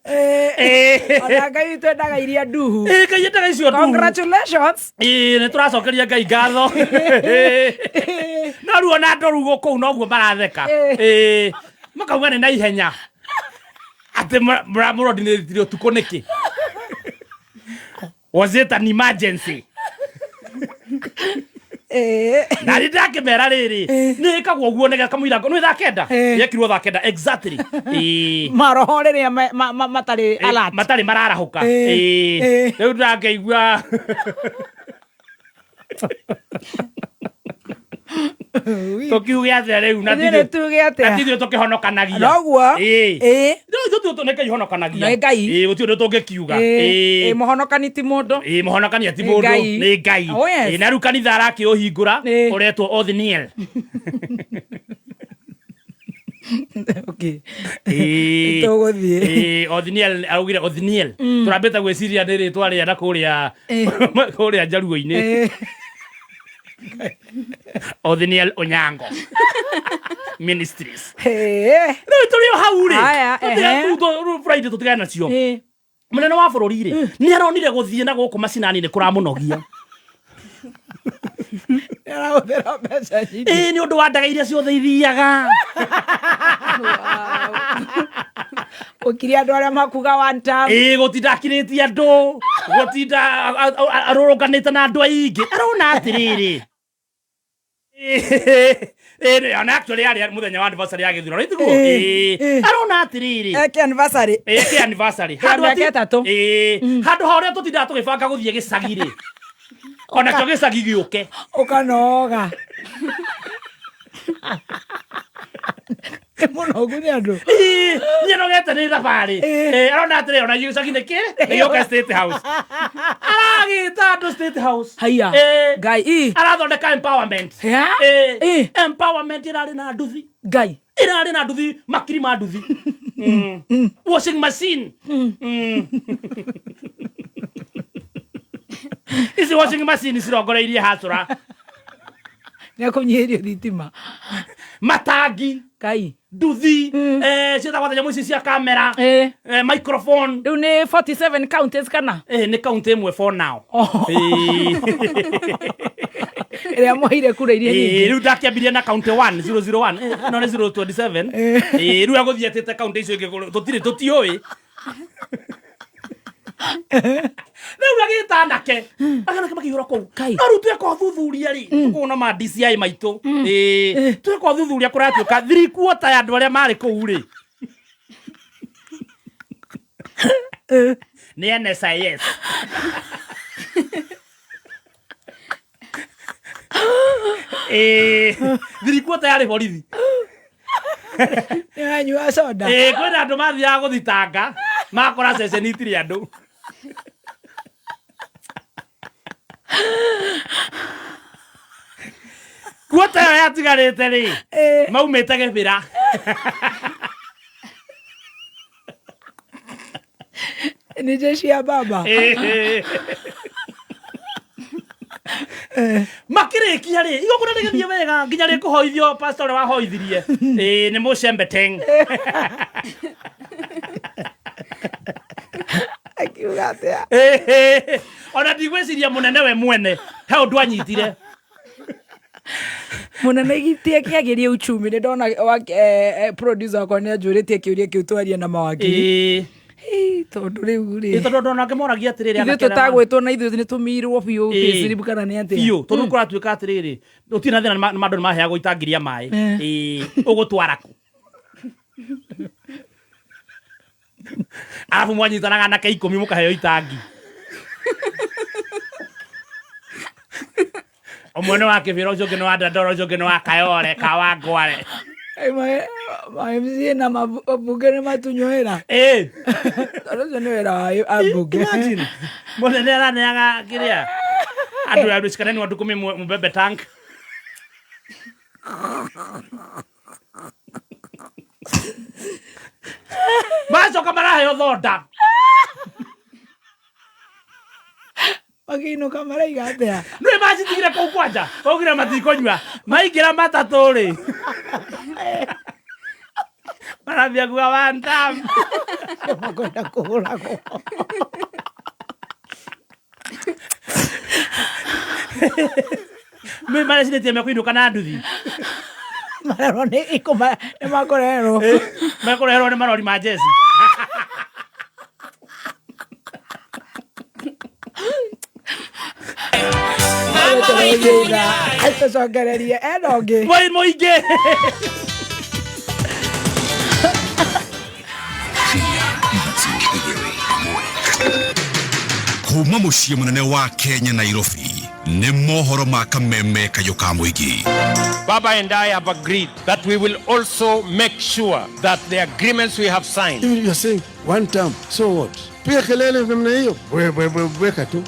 Ĩĩ. Ona Ngai witũ endaga iria nduhu. Ĩĩ, Ngai endaga icio nduhu. Congratulations. Ĩĩ, nĩ tũracokeria Ngai ngatho. No rĩu ona andũ rĩu kũu noguo maratheka. Ĩĩ, makauga nĩ na ihenya. Atĩ mũrondinĩtire ũtukũ nĩkĩ? Was it an emergency? Na rĩ ndakĩmera rĩrĩ, nĩ ĩkagwo ũguo nĩgetha kamũira nĩ thaa kenda? Yekirwo thaa kenda exactly. Ĩĩ. Maroho rĩrĩa matarĩ alert. Matarĩ mararahũka. Ĩĩ. Ĩĩ. Rĩu ndakĩigua. Tũkiuge atĩa rĩu na Ithuĩ nĩ tuge atĩa? na ti ithuĩ tũkĩhonokanagia. Noguo. Ĩĩ. Ĩĩ. No ithuĩ tu nĩ Ngai ũhonokanagia. Nĩ Ngai. Ĩĩ, gũtirĩ ũndũ tũngĩkiuga. Ĩĩ. Ĩĩ. Ĩĩ, mũhonokani ti mũndũ. Ĩĩ, mũhonokania ti Nĩ mũndũ Ngai. nĩ Ngai. Oh, yes. Ĩĩ, na rĩu kanitha arakĩũhingũra ũretwo Othniel. Okay. Ĩĩ. Tũgũthiĩ. Ĩĩ, Othniel araugire Othniel. Tũrambĩte gwĩciria nĩ rĩtwa rĩa na kũrĩa kũrĩa njaruo-inĩ. Othniel Onyango Ministries. Rĩu tũrĩ o hau rĩ. Haya, ehe. Rĩu Friday tũtigane nacio. Mũnene wa bũrũri rĩ nĩ aronire gũthiĩ na gũkũ macinani nĩ kũramũnogia. Arahũthĩra mbeca nyingĩ. Ĩĩ nĩ ũndũ wa ndege iria ciothe ithiaga. Gũkiria andũ arĩa makuga one term. Ĩĩ gũtinda akirĩtie andũ, gũtinda arũrũnganĩte na andũ aingĩ. Arona atĩrĩrĩ. Ĩĩ ona actually yarĩ mũthenya wa anniversary ya gĩthurano ĩtiguo? Ĩĩ. Arona atĩrĩrĩ. Eke anniversary. Ĩĩ anniversary. Ya mĩaka ĩtatũ. Ĩĩ. Handũ ha ũrĩa tũtindaga tũgĩbanga gũthiĩ gĩcagi rĩ. Onakĩo gĩcagi gĩũke. Ũkanoga. Nĩ mũnogu nĩ andũ. Ĩĩ, niĩ nogete nĩ thabarĩ. Ĩĩ, arona atĩrĩ ona gĩcagi nĩ kĩ? Nĩ gĩũke State House. Aragĩta andũ State House. Haiya. Ĩĩ. Ngai. Ĩ. Arathondeka empowerment. Ya? Ĩĩ. Empowerment ĩrarĩ na nduthi. Ngai. Ĩrarĩ na nduthi makiri ma nduthi. Washing machine. Ici washing machine cirongoreirie hacũra. Nĩ akũnyihĩrio thitima. Matangi. Ngai. Nduthi. Ciĩtagwo atĩa nyamũ ici cia kamera. Microphone. Rĩu nĩ 47 counties kana? Nĩ county ĩmwe for now. Ĩĩ. Ĩrĩa mwaire kura iria Ĩĩ, nyingĩ. rĩu ndakĩambirie na county 1 001 no nĩ 027 Ĩĩ, rĩu agũthiĩ atĩte county icio ingĩ tũtirĩ tũtiũĩ rĩu agĩta anake anake makĩihũra kũu no rĩu tweka ũthuthuria rĩ tũkũona ma DCI maitũ Ĩĩ, tweka ũthuthuria kũratuĩka 3/4 ya andũ arĩa marĩ kũu rĩ nĩ NSIS. Ĩĩ, 3/4 yarĩ borithi. Nĩ aranyua soda. Ĩĩ, kwĩna andũ mathiaga gũthitanga makora ceceni itirĩ andũ. Kuota ĩyo yatigarĩte rĩ maumĩte gĩbĩra. Nĩ jeshi ya baba. Makĩrĩkia rĩ igongona rĩgĩthiĩ wega nginya rĩkũhoithio pastor ũrĩa wahoithirie ĩĩ nĩ mũcembe teng. Akiuga atĩa? Ĩĩ, ona ndigwĩciria mũnene we mwene he ũndũ anyitire. Mũnene gitie kĩagĩrie uchumi nĩ ndona producer wakwa nĩ anjũrĩtie kĩũria kĩu twarie na mawakiri. Ĩĩ. Ĩĩ, tondũ rĩu rĩ Ĩĩ, tondũ andũ onake moragia atĩrĩrĩ ithuĩ anake arĩa tũtagwĩtwo na ithuĩ nĩ tũmirwo biũ Ĩĩ. payslip kana nĩ atĩa? Biũ tondũ kũratuĩka atĩrĩrĩ gũtirĩ na thĩna nĩ andũ nĩ maheagwo itangi rĩa maĩ. Ĩĩ, ũgũtwara kũ? Arabu mwanyitanaga anake 10 mũkaheo itangi. Ũmwe nĩ wa Kĩbĩra, ũcio ũngĩ nĩ wa Dandora, ũcio ũngĩ nĩ wa Kayole, ka wa Ngware. Ma MCA na mabunge nĩ matunywo wĩra. Ĩĩ. Tondũ ũcio nĩ wĩra wa ambunge. Imagine. Mũnene araneaga kĩrĩa andũ andũ cikaneni watu kumi mbebe tank. Macoka maraheo thonda. Makĩinũka maraiga atĩa? Nĩ macitigire kũu kwanja augire matikũnyua maingĩra matatũ rĩ marathiĩ kuga one time. Makwenda kũhũragwo. Nĩ marecirĩtie mekũinũka na nduthi. Marerwo nĩ ikũma nĩ makũreherwo. Mekũreherwo nĩ marori ma jeci. Tũcokererie ena ũngĩ. Mwĩ mũingĩ. Kuma mũciĩ mũnene wa Kenya Nairobi. Nĩ mohoro ma kameme kayũ ka mũingĩ. Baba and I have agreed that we will also make sure that the agreements we have signed. You are saying one term, so what? Piga kelele namna hiyo, weka tu.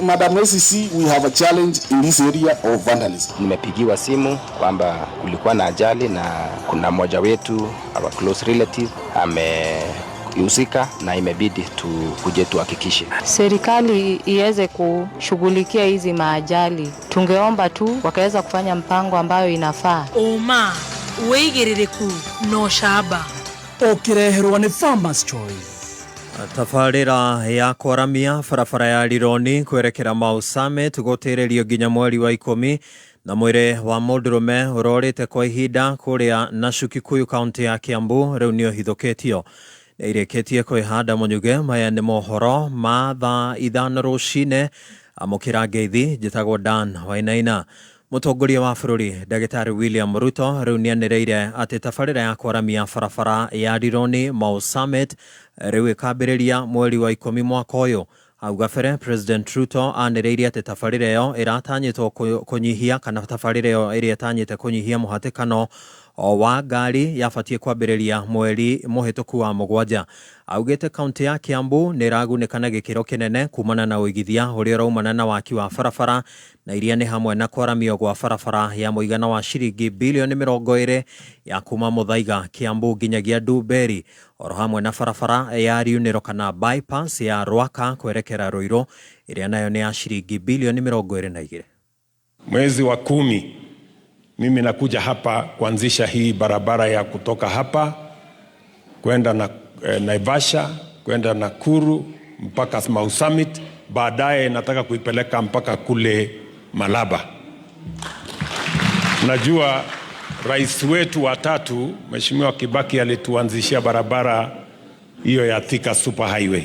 Madam SEC, we have a challenge in this area of vandalism. Nimepigiwa simu kwamba kulikuwa na ajali na kuna mmoja wetu our close relative amehusika na imebidi tukuje tuhakikishe. Serikali iweze kushughulikia hizi maajali. Tungeomba tu wakaweza kufanya mpango ambayo inafaa. Ũma, wĩigĩrĩrĩku na ũcamba. Ũkĩreherwo nĩ Farmers Choice. Tabarĩra ya kwaramia barabara ya Rironi kwerekera Mau Summit gũtĩrĩrio nginya mweri wa 10 na mwĩrĩ wa mũndũrũme ũrorĩte kwa ihinda kũrĩa Nashu Kikuyu kaunti ya Kiambu rĩu nĩ ũhithũkĩtio. Nĩirĩkĩtie kwĩhanda mũnyuge. Maya nĩ mohoro ma thaa 5 rũcinĩ. Amũkĩra ngeithi, njĩtagwo Dan Wainaina. Mũtongoria wa bũrũri Ndagĩtarĩ William Ruto rĩu nĩanĩrĩire atĩ tabarĩra ya kwaramia barabara ya Rironi Mau Summit rĩu ĩkambĩrĩria mweri wa 10 mwaka ũyũ. Hau gabere President Ruto anĩrĩire atĩ tabarĩra ĩyo ĩratanyĩtwo kũnyihia kana tabarĩra ĩyo ĩrĩa ĩtanyĩte kũnyihia mũhatĩkano wa ngari yabatiĩ kwambĩrĩria mweri mũhĩtũku wa 7. Augĩte kaunti ya Kiambu nĩ ĩragunĩka na gĩkĩro kĩnene kumana na ũigithia ũrĩa ũraumana na waki wa barabara na iria nĩ hamwe na kwaramio gwa barabara ya mũigana wa ciringi bilioni 20 ya kuma Muthaiga Kiambu nginyagia Ndumberi, oro hamwe na barabara ya Riunĩro kana bypass ya Rwaka kwerekera Ruiru ĩrĩa nayo nĩ ya ciringi bilioni 22. Mwezi wa 10 mimi nakuja hapa kuanzisha hii barabara ya kutoka hapa kwenda na Naivasha, kwenda Nakuru mpaka Mau Summit, baadaye nataka kuipeleka mpaka kule Malaba. Najua rais wetu wa 3 Mheshimiwa Kibaki alituanzishia barabara hiyo ya Thika Super Highway.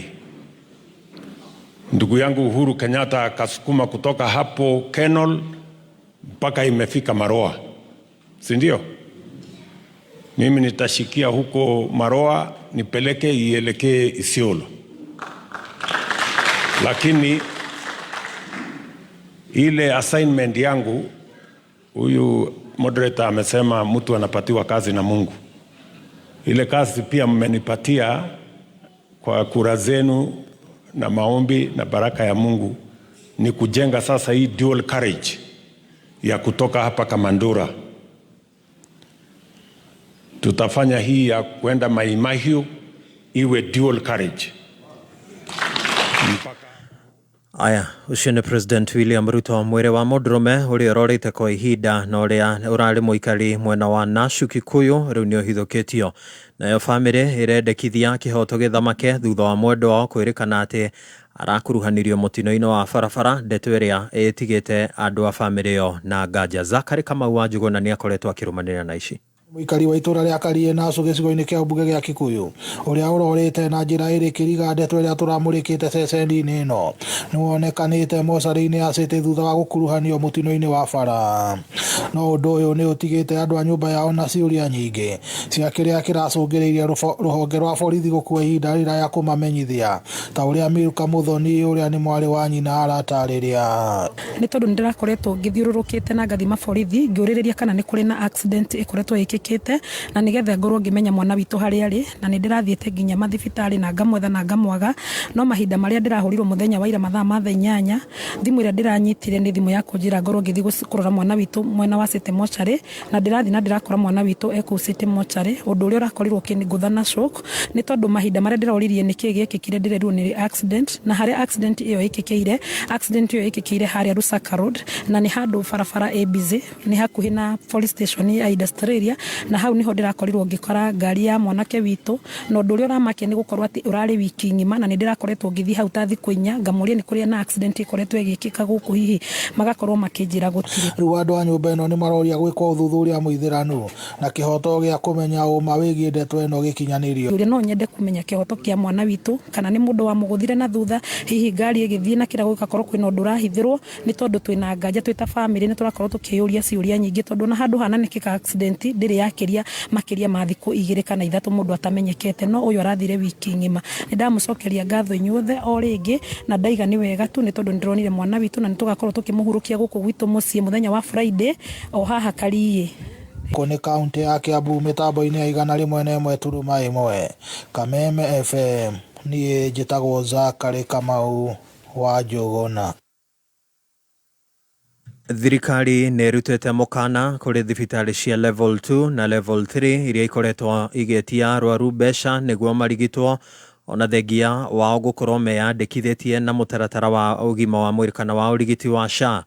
Ndugu yangu Uhuru Kenyatta akasukuma kutoka hapo Kenol mpaka imefika Maroa, si ndio? Mimi nitashikia huko Maroa nipeleke ielekee Isiolo. Lakini ile assignment yangu, huyu moderator amesema mtu anapatiwa kazi na Mungu. Ile kazi pia mmenipatia kwa kura zenu na maombi na baraka ya Mungu ni kujenga sasa hii dual carriage ya kutoka hapa Kamandura. Tutafanya hii ya kwenda Maimahiu iwe dual carriage. Aya, ũcio nĩ President William Ruto. Mwĩrĩ wa mũndũrũme ũrĩa ũrorĩte kwa ihinda na ũrĩa ũrarĩ mũikari mwena wa Nashu Kikuyu rĩu nĩ ũhithũkĩtio. Nayo bamĩrĩ ĩrendekithia kĩhoto gĩthamake thutha wa mwendwa wao kwĩrĩkana atĩ arakuruhanirio mũtino-inĩ wa barabara, ndeto ĩrĩa ĩtigĩte andũ a bamĩrĩ ĩyo na nganja. Zakari Kamau wa Njuguna nĩ akoretwo akĩrũmanĩrĩra na ici. Mũikari wa itũra rĩa Karie Nacu gĩcigo-inĩ kĩa mbunge gĩa Kikuyu ũrĩa ũrorĩte na njĩra ĩrĩ kĩriga ndeto ĩrĩa tũramũrĩkĩte ceceni-inĩ ĩno nĩwonekanĩte mocarĩ-inĩ ya City thutha wa gũkuruhanio mũtino-inĩ wa bara. No ũndũ ũyũ nĩ ũtigĩte andũ a nyũmba yao na ciũria nyingĩ cia kĩrĩa kĩracũngĩrĩirie rũhonge rwa borithi gũkua ihinda rĩraya kũmamenyithia, ta ũrĩa Milka Muthoni ũrĩa nĩ mwarĩ wa nyina aratarĩria. Nĩ tondũ nĩndĩrakoretwo ngĩthiũrũrũkĩte na ngathima borithi ngĩũrĩrĩria kana nĩ kũrĩ na accident ĩkoretwo ĩkĩkĩte na nĩgetha ngorwo ngĩmenya mwana witũ harĩa arĩ, na nĩndĩrathiĩte nginya mathibitarĩ na ngamwetha na ngamwaga, no mahinda marĩa ndĩrahũrirwo mũthenya wa ira mathaa ma thaa 8 thimũ ĩrĩa ndĩranyitire nĩ thimũ ya kũnjĩra ngorwo ngĩthiĩ kũrora mwana witũ mwena wa City Mortuary, na ndĩrathiĩ na ndĩrakora mwana witũ e kũu City Mortuary. Ũndũ ũrĩa ũrakorirwo ũkĩngũtha na shock nĩ tondũ mahinda marĩa ndĩroririe nĩkĩĩ gĩekĩkire ndĩrerirwo nĩ accident, na harĩa accident ĩyo ĩkĩkĩire, accident ĩyo ĩkĩkĩire harĩa Lusaka Road, na nĩ handũ barabara ĩ busy, nĩ hakuhĩ na police station ya industrial area, na hau niho ndĩrakorirwo ngĩkora ngari ya mwanake witũ. Na ũndũ ũrĩa ũramakia nĩ gũkorwo atĩ ũrarĩ wiki ng'ima, na nĩ ndĩrakoretwo ngĩthiĩ hau ta thikũ 4 ngamũria nĩ kũrĩa na accident ĩkoretwo ĩgĩkĩka gũkũ, hihi magakorwo makĩnjĩra gũtirĩ. Rĩu andũ a nyũmba ĩno nĩ maroria gwĩkwo ũthuthuria mũithĩranu na kĩhoto gĩa kũmenya ũma wĩgiĩ ndeto ĩno gĩkinyanĩrio. Ũrĩa no nyende kũmenya kĩhoto kĩa mwana witũ, kana nĩ mũndũ wamũgũthire na thutha, hihi ngari ĩgĩthiĩ na kĩrago gĩgakorwo kwĩna ũndũ ũrahithĩrwo, nĩ tondũ twĩna nganja twĩ ta bamĩrĩ nĩ tũrakorwo tũkĩyũria ciũria nyingĩ, tondũ na handũ hananĩkĩka accident ndĩrĩ yakĩria makĩria ma thikũ 2 kana 3 mũndũ atamenyekete, no ũyũ arathire wiki ng'ima. Nĩ ndamũcokeria ngatho inyuothe o rĩngĩ, na ndaiga nĩ wega tu nĩ tondũ nĩ ndĩronire mwana witũ na nĩ tũgakorwo tũkĩmũhurũkia gũkũ gwitũ mũciĩ mũthenya wa Friday o haha Kariĩ. Gũkũ nĩ kauntĩ ya Kiambu mĩtambo-inĩ ya 101.1 Kameme FM, niĩ njĩtagwo Zachary Kamau wa Njũgũna. Thirikari nĩ ĩrutĩte mũkana kũrĩ thibitarĩ cia level 2 na level 3 iria ikoretwo igĩtia arwaru mbeca nĩguo marigitwo ona thengia wao gũkorwo meyandĩkithĩtie na mũtaratara wa ũgima wa mwĩrĩ kana wa ũrigiti wa SHA.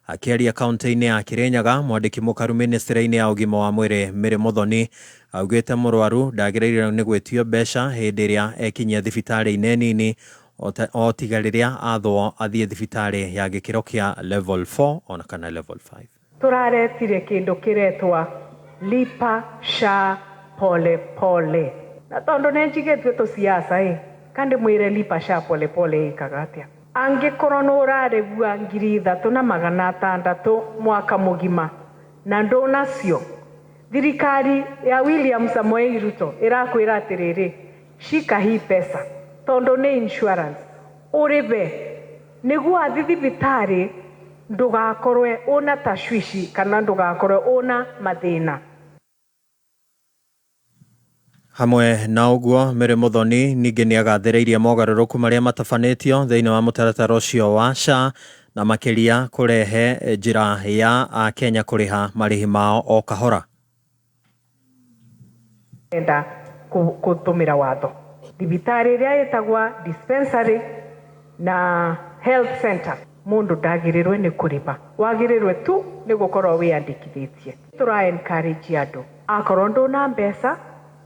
Akĩaria kaunti-inĩ ya Kirinyaga, mwandĩki mũkaru ministry-inĩ ya ũgima wa mwĩrĩ Mary Muthoni augĩte mũrwaru ndagĩrĩirwo nĩ gwĩtio mbeca hĩndĩ ĩrĩa ekinyia thibitarĩ-inĩ nini o tiga rĩrĩa athwo athiĩ thibitarĩ ya gĩkĩro kĩa level 4 ona kana level 5. Tũraretire kĩndũ kĩretwa lipa SHA pole pole, na tondũ nĩ njigĩtue tũciaca ĩ kandi mwĩre lipa SHA pole pole ĩkaga atĩa. Angĩkorwo nĩ ũrarĩhua 3600 mwaka mũgima na ndũnacio, thirikari ya William Samoei Ruto ĩrakwĩra atĩrĩrĩ, shika hii pesa tondũ nĩ insurance ũrĩbe nĩguo athi thibitarĩ ndũgakorwe una tashwishi kana ndũgakorwe una mathĩna. Hamwe na ũguo Mary Muthoni ningĩ nĩ agathĩrĩirie mogarũrũku marĩa matabanĩtio thĩinĩ wa mũtaratara ũcio wa SHA na makĩria kũrehe njĩra ya Akenya kũrĩha marĩhi mao o kahora. Enda kũtũmĩra watho thibitarĩ ĩrĩa ĩtagwa dispensary na health center, mũndũ ndagĩrĩrwe nĩ kũrĩba, wagĩrĩrwe tu nĩ gũkorwo wĩyandĩkithĩtie. Tũra encourage andũ akorwo ndũna mbeca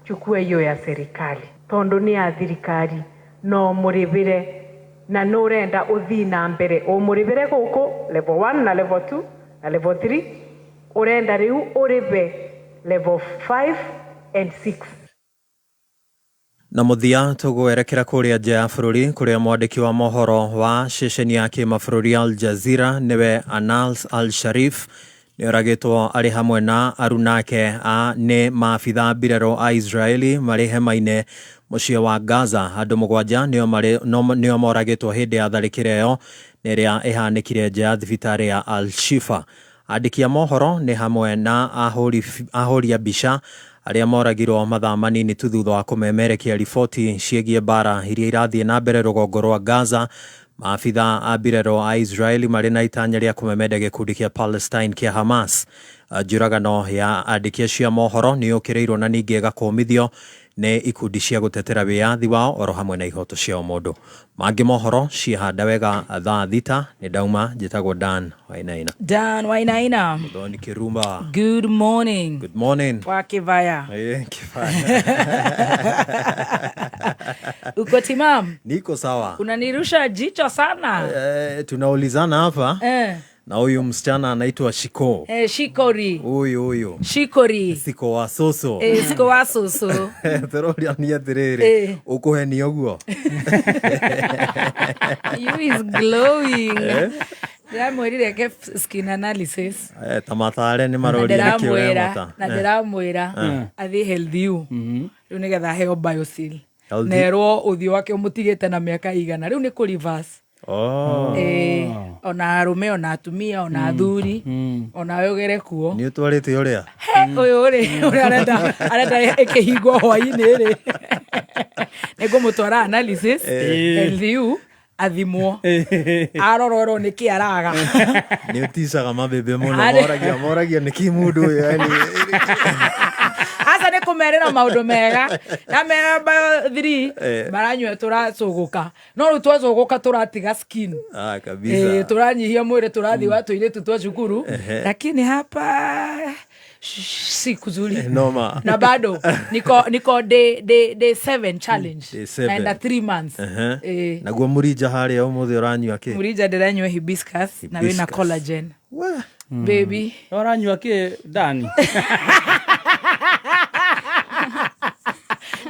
chukua hiyo ya serikali tondu ni ya thirikari no muribire na nurenda uthii na mbere umuribire guku level 1 na level 2 na level 3, urenda riu uribe level 5 and 6. Na mũthia tũgwerekera kũrĩa nja ya bũrũri kũrĩa mwandĩki wa mohoro wa ceceni ya kĩmabũrũri Al Jazeera nĩwe Anas Al-Sharif nĩoragĩtwo arĩ hamwe na arunake a nĩ maabitha mbirarũ a Israeli marĩ hema-inĩ mũciĩ wa Gaza. Andũ 7 nĩo moragĩtwo hĩndĩ ya tharĩkĩro ĩyo ĩrĩa ĩhanĩkire nja ya thibitarĩ ya Al-Shifa. Andĩki a mohoro nĩ hamwe na ahũri a mbica arĩa moragirwo mathaa manini tu thutha wa kũmemerekia riboti ciĩgiĩ mbara iria irathiĩ na mbere rũgongo rwa Gaza. Maabitha a mbirarũ a Israeli marĩ na itanya rĩa kũmemenda gĩkundi kĩa Palestine kĩa Hamas. Njũragano ya andĩki acio a mohoro nĩ yũkĩrĩirwo na ningĩ ĩgakũmithio nĩ ikundi cia gũtetera wĩyathi wao oro hamwe na ihoto cia ũmũndũ. Mangĩ mohoro ciĩhanda wega thaa 6 nĩ ndauma njĩtagwo Dan Wainaina. Dan Wainaina. Muthoni Kirumba. Good morning. Good morning. Wa Kivaya. Kivaya. Uko timam? Niko sawa. Unanirusha jicho sana. Tunaulizana hapa. Na huyu msichana anaitwa Shiko. Shikori. Huyu. Shikori. Siko wa soso. Siko wa soso. Tororia ni atiriri. Ukuheni uguo. You is glowing. Ndiramwĩrire eke skin analysis. Ta mathare nĩ maroria nĩkĩ ũremota. Na ndĩramwĩra athiĩ Health U. Rĩu nĩgetha aheo Biosil. Nerwo ũthiũ wake ũmũtigĩte na mĩaka igana. Rĩu nĩ kũ reverse. Ona arũme ona atumia ona athuri ona we ũgere kuo. Nĩ ũtwarĩte ũrĩa? He, ũyũ rĩ, ũrĩa arenda ĩkĩhingwo hwaĩ-inĩ rĩ. Nĩngũmũtwara analysis, Health U, athimwo. Arorwo nĩkĩ araga. Nĩ ũticaga mabebe mũno, moragia nĩkĩ mũndũ ũyũ yani. Aca nĩ kũmerĩra maũndũ mega. Na mera bio 3 maranyua tũracũgũka. No rĩu twacũgũka tũratiga skin. Kabisa. Tũranyihia mwĩrĩ, tũrathiĩ wa tũirĩtu twa cukuru. Lakini hapa si kuzuri. Noma. Na bado niko day 7 challenge. Day 7. Naenda 3 months. Naguo mũrija harĩa ũmũthĩ ũranyua kĩ? Mũrija ndĩranyua hibiscus na wĩna Hibiscus. collagen. Baby. Ũranyua kĩ, Dani?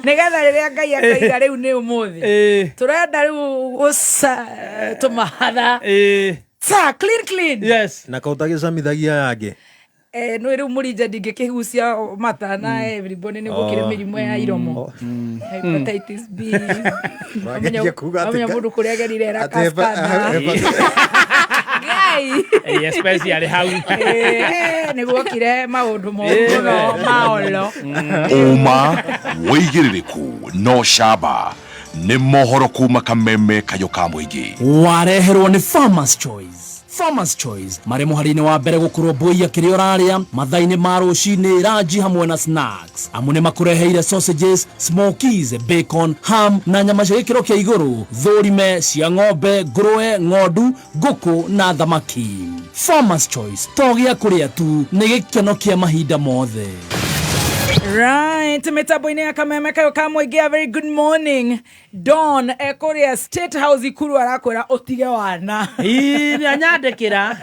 Nĩgetha rĩrĩa Ngai akaiga rĩu nĩ ũmũthĩ. Tũrenda rĩu gũca tũmahatha. Sa, clean, clean. Yes. Na kaũtagĩcamithagia yangĩ. No rĩu mũrinja ndingĩkĩgucia mata na everybody nĩ gũkĩrĩ mĩrimũ ya iromo, hepatitis B. Wageria kuga atĩ Amenya mũndũ kũrĩa agerire atĩ rakaskana Ngai. Especially hau. Nĩ guokire maũndũ moru mũno maolo. Ũma, wĩigĩrĩrĩku no camba nĩ mohoro kuma kameme kayũ ka mũingĩ. Wareherwo nĩ Farmers Choice. Farmers Choice marĩ mũhari-inĩ wa mbere gũkũrwo mbũiya kĩrĩa ũrarĩa mathaa-inĩ ma rũcinĩ, ranji hamwe na snacks, amu nĩ makũreheire sausages, smokies, bacon, ham na nyama cia gĩkĩro kĩa igũrũ, thũrime cia ng'ombe, ngũrũe, ng'ondu, ngũkũ na thamaki. Farmers Choice to gĩa kũrĩa tu, nĩ gĩkeno kĩa mahinda mothe. Right, mitambo-inĩ ya kameme kayo ka mũingĩ, a very good morning. Don ekũrĩa State House Ikuru arakwĩra ũtige wana. Ii, nĩ anyandĩkĩra.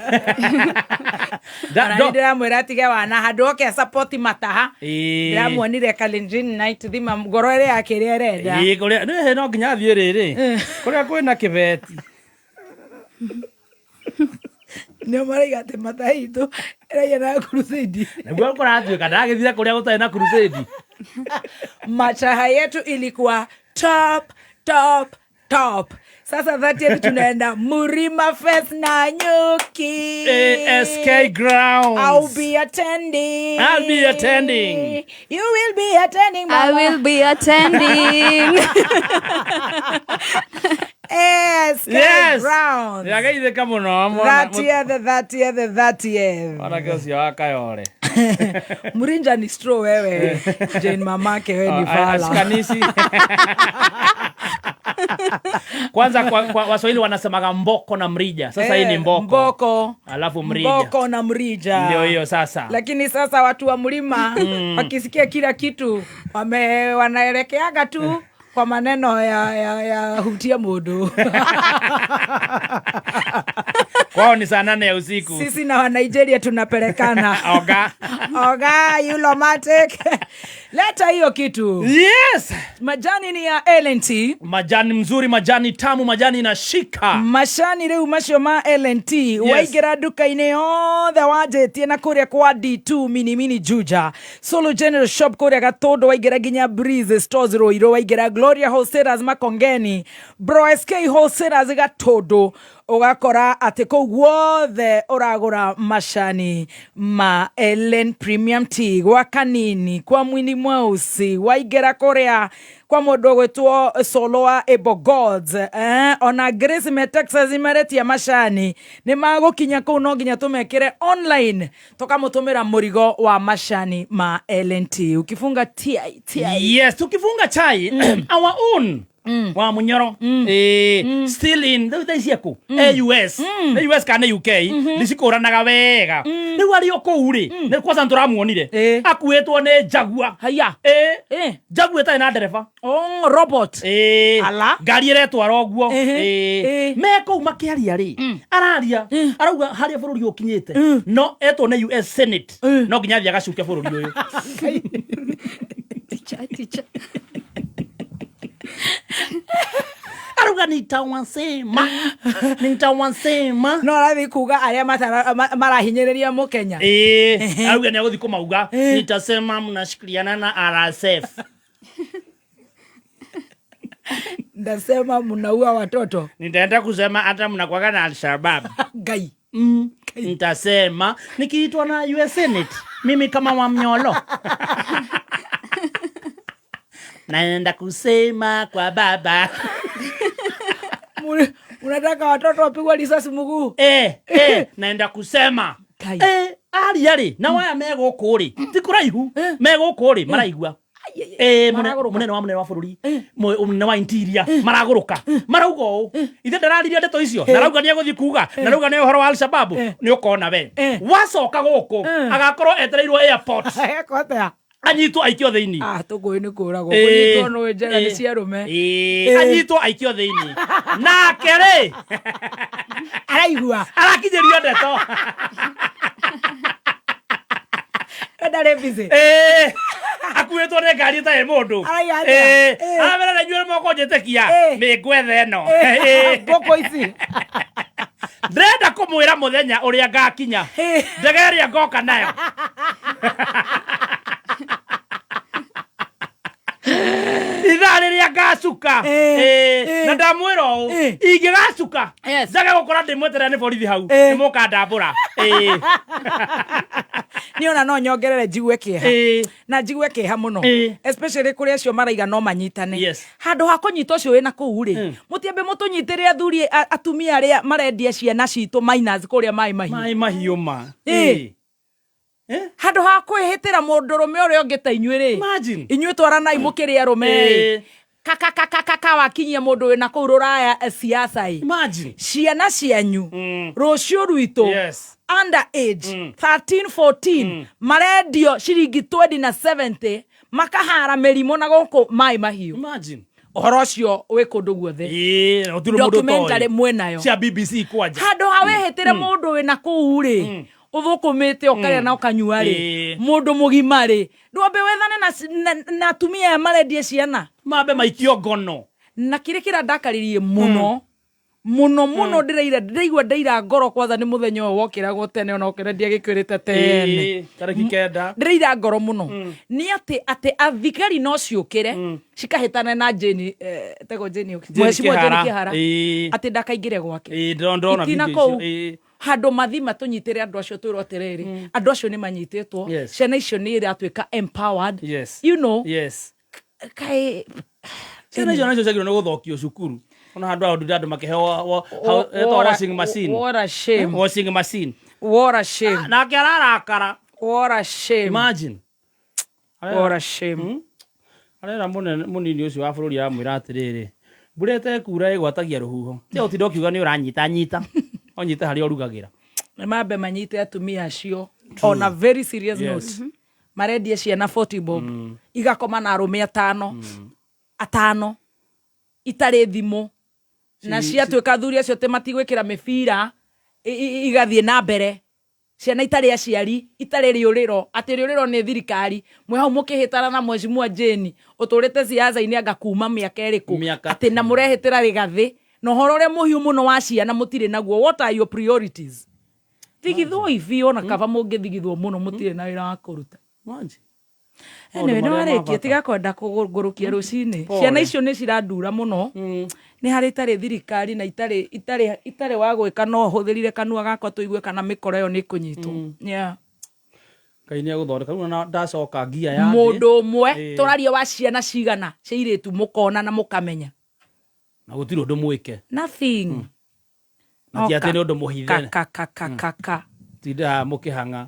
Ona nĩ ndĩramwĩra atige wana handũ oke support mataha. Ĩĩ. Ndĩramuonire Kalenjin night thima ngoro ĩrĩa yake ĩrĩa ĩrenda. Ĩĩ, kũrĩa nĩ no nginya athiĩ rĩrĩ kũrĩa kwĩna kĩbeti. Nĩo maraiga atĩ mataha itũ ĩraiya na crusade. Nĩguo kũratuĩka ndagĩthire kũrĩa gũtarĩ na crusade. Machaha yetu ilikuwa top top top. Sasa 30th tunaenda Murima Fest na Nyuki. ASK grounds. I'll be attending. I'll be attending. You will be attending, I mama. will be attending. ASK Yes. grounds. Ndĩrageithĩka mũno mwana- 30th, 30th, 30th. mwanake ũcio wa Kayore. Mrinja ni straw wewe. Jane mamake wewe ni fala. Ashikanishi. Kwanza kwa Waswahili wanasemaga mboko na mrija. Sasa hii ni mboko. Mboko. Alafu mrija. Mboko na mrija. Ndio hiyo sasa. Lakini sasa watu wa mlima wakisikia kila kitu wanaelekeaga tu kwa maneno ya hutia mundu. Kwao ni saa 8 ya usiku. Sisi na wa Nigeria tunapelekana. Oga. Oga, you romantic. Leta hiyo kitu. Yes. Majani ni ya L&T. Majani mzuri, majani tamu, majani inashika. Macani rĩu macio ma L&T. Waingĩra nduka-inĩ yothe wanjĩtie na kũrĩa kwa D2 mini mini Juja, Solo General Shop kũrĩa Gatũndũ, waingĩra nginya Breeze Stores Ruiru, waingĩra Gloria Wholesalers Makongeni, Bro SK Wholesalers Gatũndũ, ũgakora atĩ kũu guothe ũragũra macani ma Ellen Premium Tea gwa Kanini, kwa Mwini Mweusi, waingĩra kũrĩa kwa mũndũ ũgwĩtwo Solo wa Able Gods, ona Grace me Texas maretia macani nĩ magũkinya kũu, no nginya tũmekĩre online tũkamũtũmĩra mũrigo wa macani ma L&T. Ukifunga TI TI. Yes, tukifunga chai, our own wa Munyoro, still in rĩu thaa ici ekũ AUS nĩ US kana nĩ UK, nĩcikũranaga wega. Rĩu arĩ o kũu rĩ, nĩ kwanza nĩtũramuonire akuĩtwo nĩ Jaguar. Haya. Jaguar ĩtarĩ na ndereba. Oh, robot. Ala. Ngari ĩretwara ũguo. Ehe. Me kũu makĩaria rĩ, araria arauga harĩa bũrũri ũkinyĩte no etwo nĩ US Senate, no nginya athiĩ agacuke bũrũri ũyũ. Teacher, teacher. Arauga nitawasema, nitawasema. No arathiĩ kuga arĩa marahinyĩrĩria mũkenya. Auga nĩ agũthiĩ kũmauga, nitasema mnashikiliana na RSF. Ndasema mnaua watoto. Nitaenda kusema hata mnakuwaga na Al-Shabaab. Ngai. Nitasema nikiitwa na US Senate, mimi kama Wamnyolo naenda kusema kwa baba. Unataka watoto wapigwa risasi mguu? Naenda kusema. Aria rĩ, na waya me gũkũ rĩ, ti kũraihu, me gũkũ rĩ, maraigua. Maragũrũka. Mũnene wa bũrũri, mũnene wa interior, maragũrũka. Marauga ũũ. Ithe ndararirie ndeto icio, narauga nĩ egũthiĩ kuga, narauga nĩ ũhoro wa Al-Shabaab, nĩ ũkona we. Wacoka gũkũ, agakorwo etereirwo airport. Eko atĩa? Anyitwo aikio thĩinĩ. Ah, tũkũĩ nĩ kũragwo. Kũnyitwo nĩ njera nĩ cia arũme. Anyitwo aikio thĩinĩ. Nake rĩ, araigua. Arakinyĩrio ndeto. Ndarĩ busy. Akuĩtwo nĩ ngari ĩtarĩ mũndũ. Araiga atĩa? Aramera na inyuĩ nĩmũkũnjĩtĩkia. Mĩngwetha ĩno. Ngũkũ ici. Ndĩrenda kũmwĩra mũthenya ũrĩa ngakinya ndege ĩrĩa ngoka nayo. Ithaa rĩrĩa ngacuka. Ĩĩ, na ndamwĩra ũũ, ingĩgacuka njage gũkora ndĩmweterera nĩ borithi hau, nĩ mũkandambũra. Ĩĩ. Niĩ ona no nyongerere njigue kĩeha na njigue kĩeha mũno, especially kũrĩ acio maraiga no manyitane. Handũ ha kũnyita ũcio wĩna kũu rĩ, mũtiambe mũtũnyitĩre athuri atumia arĩa marendia ciana citũ minors kũrĩa Maĩ Mahiũ. Maĩ Mahiũ ma. Handũ ha kwĩhĩtĩra mũndũrũme ũrĩa ũngĩ ta inyuĩ rĩ, inyuĩ twaranai mũkĩrĩ arũme rĩ, kakakakakaka wakinyia mũndũ wĩna kũu rũraya, siasa ĩ. Imagine. Ciana cianyu, rũciũ rwitũ, under age 13 14 marendio ciringi 20 na 70 makahara mĩrimũ na gũkũ Maĩ Mahiũ. Imagine. Ũhoro ũcio wĩ kũndũ guothe. Ĩĩ, na gũtirĩ mũndũ Documentary ũtoĩ. mwĩnayo. Cia BBC kwanja. Handũ ha wĩhĩtĩre mũndũ wĩna kũu rĩ, ũthũkũmĩte ũkarĩa na ũkanyua rĩ, mũndũ mũgima rĩ, ndwambe wethane na atumia aya marendie ciana. Mambe maikio ngono. Na kĩrĩa kĩrandakaririe mũno mũno mũno, ndĩraira ndĩraigua ndaira ngoro kwanza nĩ mũthenya ũyũ wokĩragwo tene, ona ũkĩra ndiagĩkwĩrĩte tene. Ĩĩ, tarĩki 9. Ndĩraira ngoro mũno nĩ atĩ athigari no ciũkĩre cikahĩtane na Jane, tegwo Jane, Mheshimiwa Jane Kĩhara, atĩ ndakaingĩre gwake. Ĩĩ, ndĩrona Itina video icio. kũu. Handũ mathi matũnyitĩre andũ acio, twĩrwo atĩrĩrĩ, andũ acio nĩ manyitĩtwo, ciana icio nĩ iratuĩka empowered. You know. Kaĩ Ciana icio nacio ciagĩrĩirwo nĩ gũthokio cukuru ona handũ hao ndũrĩ andũ makĩheo etagwo washing machine. What a shame. Washing machine. What a shame. Nake ararakara. What a shame. Imagine. What a shame. Arera mũnene mũnini ũcio wa bũrũri aramwĩra atĩrĩrĩ, mbura ĩtekura ĩgwatagia rũhuho, tiga gũtinda ũkiuga nĩ ũranyita nyita onyite harĩa ũrugagĩra. Nĩ mambe manyite atumia acio on a very serious note. Marendie ciana 40 bob, igakoma na arũme atano atano, itarĩ thimũ na ciatuĩka athuri acio atĩ matigwĩkĩra mĩbira, igathiĩ na mbere, ciana itarĩ aciari, itarĩ rĩũrĩro, atĩ rĩũrĩro nĩ thirikari. Mwĩ hau mũkĩhĩtana na Mheshimiwa Jane ũtũrĩte siasa-inĩ anga kuma mĩaka ĩrĩkũ, atĩ na mũrehĩtĩra rĩgathĩ na ũhoro ũrĩa mũhiũ mũno wa ciana mũtirĩ naguo. What are your priorities? Thigithwo ibi ona kaba mũngĩthigithwo mũno, mũtirĩ na wĩra wa kũruta. Imagine. Anyway, Maũndũ nĩ marĩa ma warĩkia bata. tiga kwenda kũgũrũkia rũcinĩ. Pole. Ciana icio nĩ cirandura mũno, nĩ harĩ itarĩ thirikari na itarĩ itarĩ itarĩ wa gwĩka, no hũthĩrire kanua gakwa tũigue kana mĩkora ĩyo nĩ ĩkũnyitwo. Yeah. Ngai nĩ egũthondeka rĩu ona ndacoka ngia ya thĩ. Mũndũ ũmwe, tũraria wa ciana cigana cia irĩtu mũkona na mũkamenya. Na gũtirĩ ũndũ mwĩke. Nothing. Na ti atĩ nĩ ũndũ mũhithe. Ka ka ka ka ka. Tinda mũkĩhang'a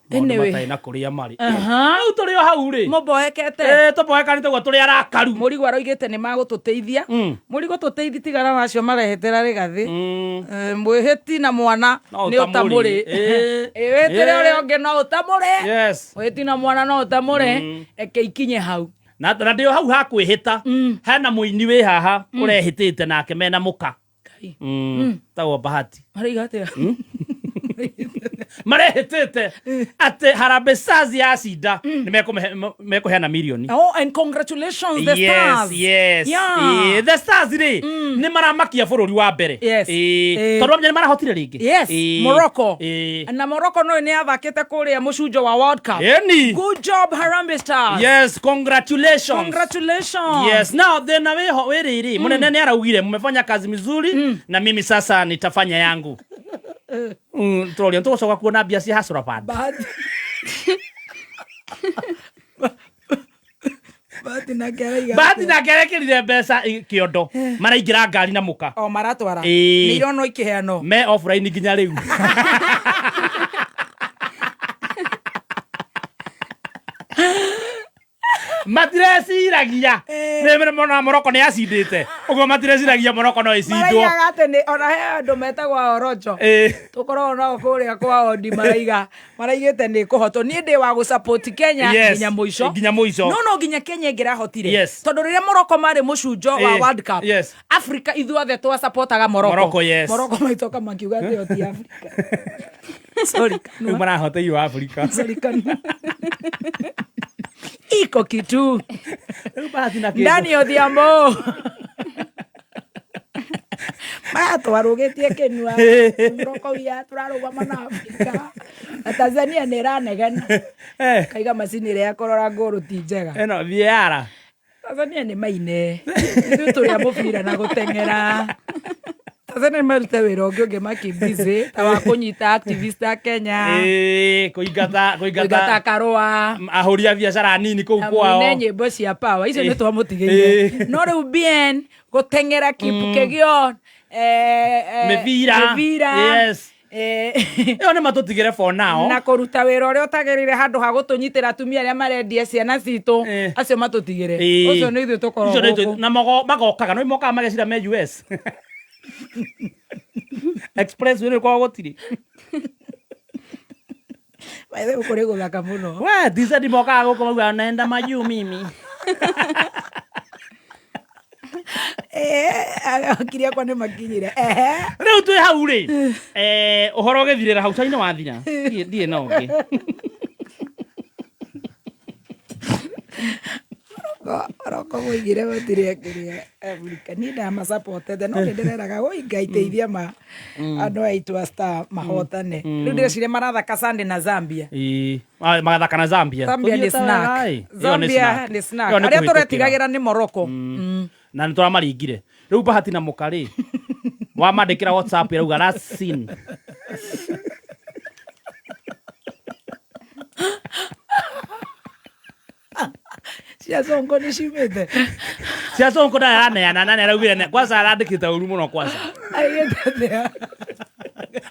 maũndũ Anyway. matarĩ na kũrĩa marĩ. Aha. Rĩu tũrĩ o hau rĩ. Mũmboekete. Tũmboekanĩte ũguo tũrĩ arakaru. Mũrigo aroigĩte nĩ magũtũteithia. Mũrigo tũteithi, tigana na acio marehetera rĩgathĩ. Mwĩhĩti na mwana No nĩ ũtamũrĩ. ũtamũrĩ. Wĩtĩre ũrĩa ũngĩ no ũtamũrĩ. Yes. Mwĩhĩti na mwana no ũtamũrĩ. Eke ikinye hau. Na ndĩ o hau ha kwĩhĩta, hena mũini wĩ haha ũrehĩtĩte nake mena mũka. Tagwo Bahati. Maraiga atĩa? Marehĩtĩte atĩ Harambee Stars yacinda nĩ mekũheana mirioni. Oh, and congratulations the Yes, Stars. yes. Yeah. The Stars rĩ, nĩ maramakia bũrũri wa mbere. Yes. Tondũ wamenya nĩ marahotire rĩngĩ. Yes, Morocco. Na Morocco no nĩ yathakĩte kũrĩa mũcunjo wa World Cup. Ĩni. Good job Harambee Stars. Yes, congratulations. Congratulations. Yes, now thĩna wĩho wĩ rĩrĩ, mũnene nĩ araugire mmefanya kazi mizuri na mimi sasa nitafanya yangu. Tũroria tũgũcoka kuona mbia cia Hustler Fund. Bahati. Bahati nake araiga. Bahati nake arekĩrire mbeca kĩondo, maraingĩra ngari na mũka. O maratwara. Ĩĩ. Nĩ ironwo ikĩheanwo. Me offline nginya rĩu. Matireciragia nĩ mona Morocco nĩ yacindĩte ũguo, matireciragia Morocco no ĩcindwo. Maraigaga atĩ nĩ ona he andũ metagwo aorojo. Tũkoragwo nao kũrĩa kwa Ondi, maraiga maraigĩte nĩ kũhotwo. Niĩ ndĩ wa gũsupport Kenya nginya mũico. Nginya mũico. No nginya Kenya ĩngĩrahotire. Yes. Tondũ rĩrĩa Morocco marĩ mũcunjo wa World Cup, Yes. Africa ithuothe twasapotaga Morocco. Morocco, yes. Morocco maitoka makiuga atĩ o ti Africa. Sorry. Rĩu marahoteirwo Africa. Sorry, kanua. Iko kitu. Rĩu Bahati na kĩndũ. Ndani Odhiambo. Twarũgĩtie kĩnua Mũroko wia tũrarũgama na Afrika na Tanzania nĩ ĩranegena kaiga macini ĩrĩa ya kũrora ngũrũ ti njega. Ĩno VAR. Tanzania nĩ maine, ithuĩ tũrĩ a mũbira na gũteng'era. Tanzania nĩ marute wĩra ũngĩ ũngĩ makimbizi ta wa kũnyita activist a Kenya. Ĩĩ, kũingata kũingata kũingata Karũa ahũri a biacara nini kũu na kwao. mũine nyĩmbo cia power icio nĩ twamũtigĩire. Ĩĩ. No rĩu bien gũteng'era Kipkegion, Mĩbira. mĩbira. Yes. Ĩyo nĩ matũtigĩre for now. Na kũruta wĩra ũrĩa ũtagĩrĩire handũ ha gũtũnyitĩra atumia arĩa marendia ciana citũ, acio matũtigĩre. Ĩĩ. Ũcio nĩ ithuĩ tũkorwo Icio nĩ gũkũ. Na magokaga no mokaga magecira me US. Express way kwao gũtirĩ. By the way, kũrĩ gũthaka mũno. We TZ mokaga gũkũ maugaga naenda majuu mimi. Hakiri akwa nĩ makinyire. Ehe. Rĩu twĩ hau rĩ, ũhoro ũgĩthirĩra hau cainĩ wathira. Ndirĩ na ũngĩ. Morocco moigire gũtirĩ ekĩrĩa Afrika. Niĩ ndamacapotete no nĩ ndĩreraga woi Ngai teithia ma andũ aitũ a Star mahotane. Rĩu ndĩreciria marathaka Sunday na Zambia. Ĩĩ. Ah, magathaka na Zambia. Zambia nĩ Tũthiĩte snack. wega, ĩ. Ĩyo nĩ Zambia snack. nĩ snack. Ĩyo nĩ Arĩa kũhĩtũkĩra. tũretigagĩra nĩ Morocco. Na nĩ tũramaringire. Rĩu Bahati na mũka rĩ, wamandĩkĩra WhatsApp ĩrauga last seen. Cia Sonko nĩ ciumĩte. Cia Sonko ndarĩ araneana na nĩ araugire kwanza arandĩkĩte ũru mũno kwanza. Aigĩte atĩa?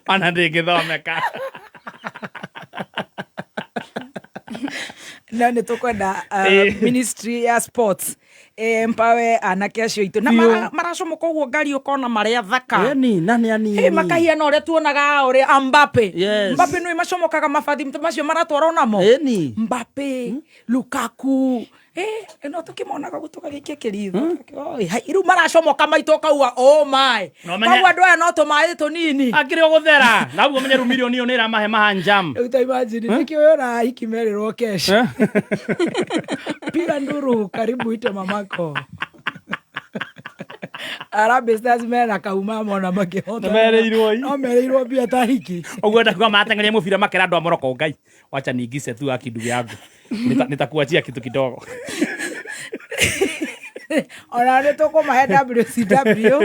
Ona ndĩngĩthomeka. No nĩ tũkwenda ministry ya sports empower anake acio aitũ na Biũ. maracomoka ũguo ngari ũkona marĩa thaka. Ĩni, na nĩ anini. Ĩ, makahiana ũrĩa tuonaga ũrĩa Mbappe. Yes. Mbappe nĩ macomokaga mabathi macio maratwara onamo. Ĩni. Mbappe, Lukaku, no tũkĩmonaga ũguo tũgagĩikia kĩritho. Oi, hai, rĩu maracomoka maitũ ũkauga oh my. No menye- Koguo andũ aya no tũmaĩ tũnini. Akĩrĩ ũgũthera. Na ũguo menye rĩu mirioni ĩyo nĩ ĩramahe mahanjam. Rĩu ta imagine nĩkĩo ũyũ hiki merĩrwo cash. Piga nduru karibu ite mamako. Harambee Stars mena kauma mona makĩhotana. Nĩ merĩirwo ii. No merĩirwo mbia ta hiki. Ũguo enda kuga marateng'eria mũbira makera andũ a Morocco Ngai. Wacha niingize tu haki ndugu yangu. Nitakuachia kitu kidogo. Ona nĩ tũkũmahe WCW.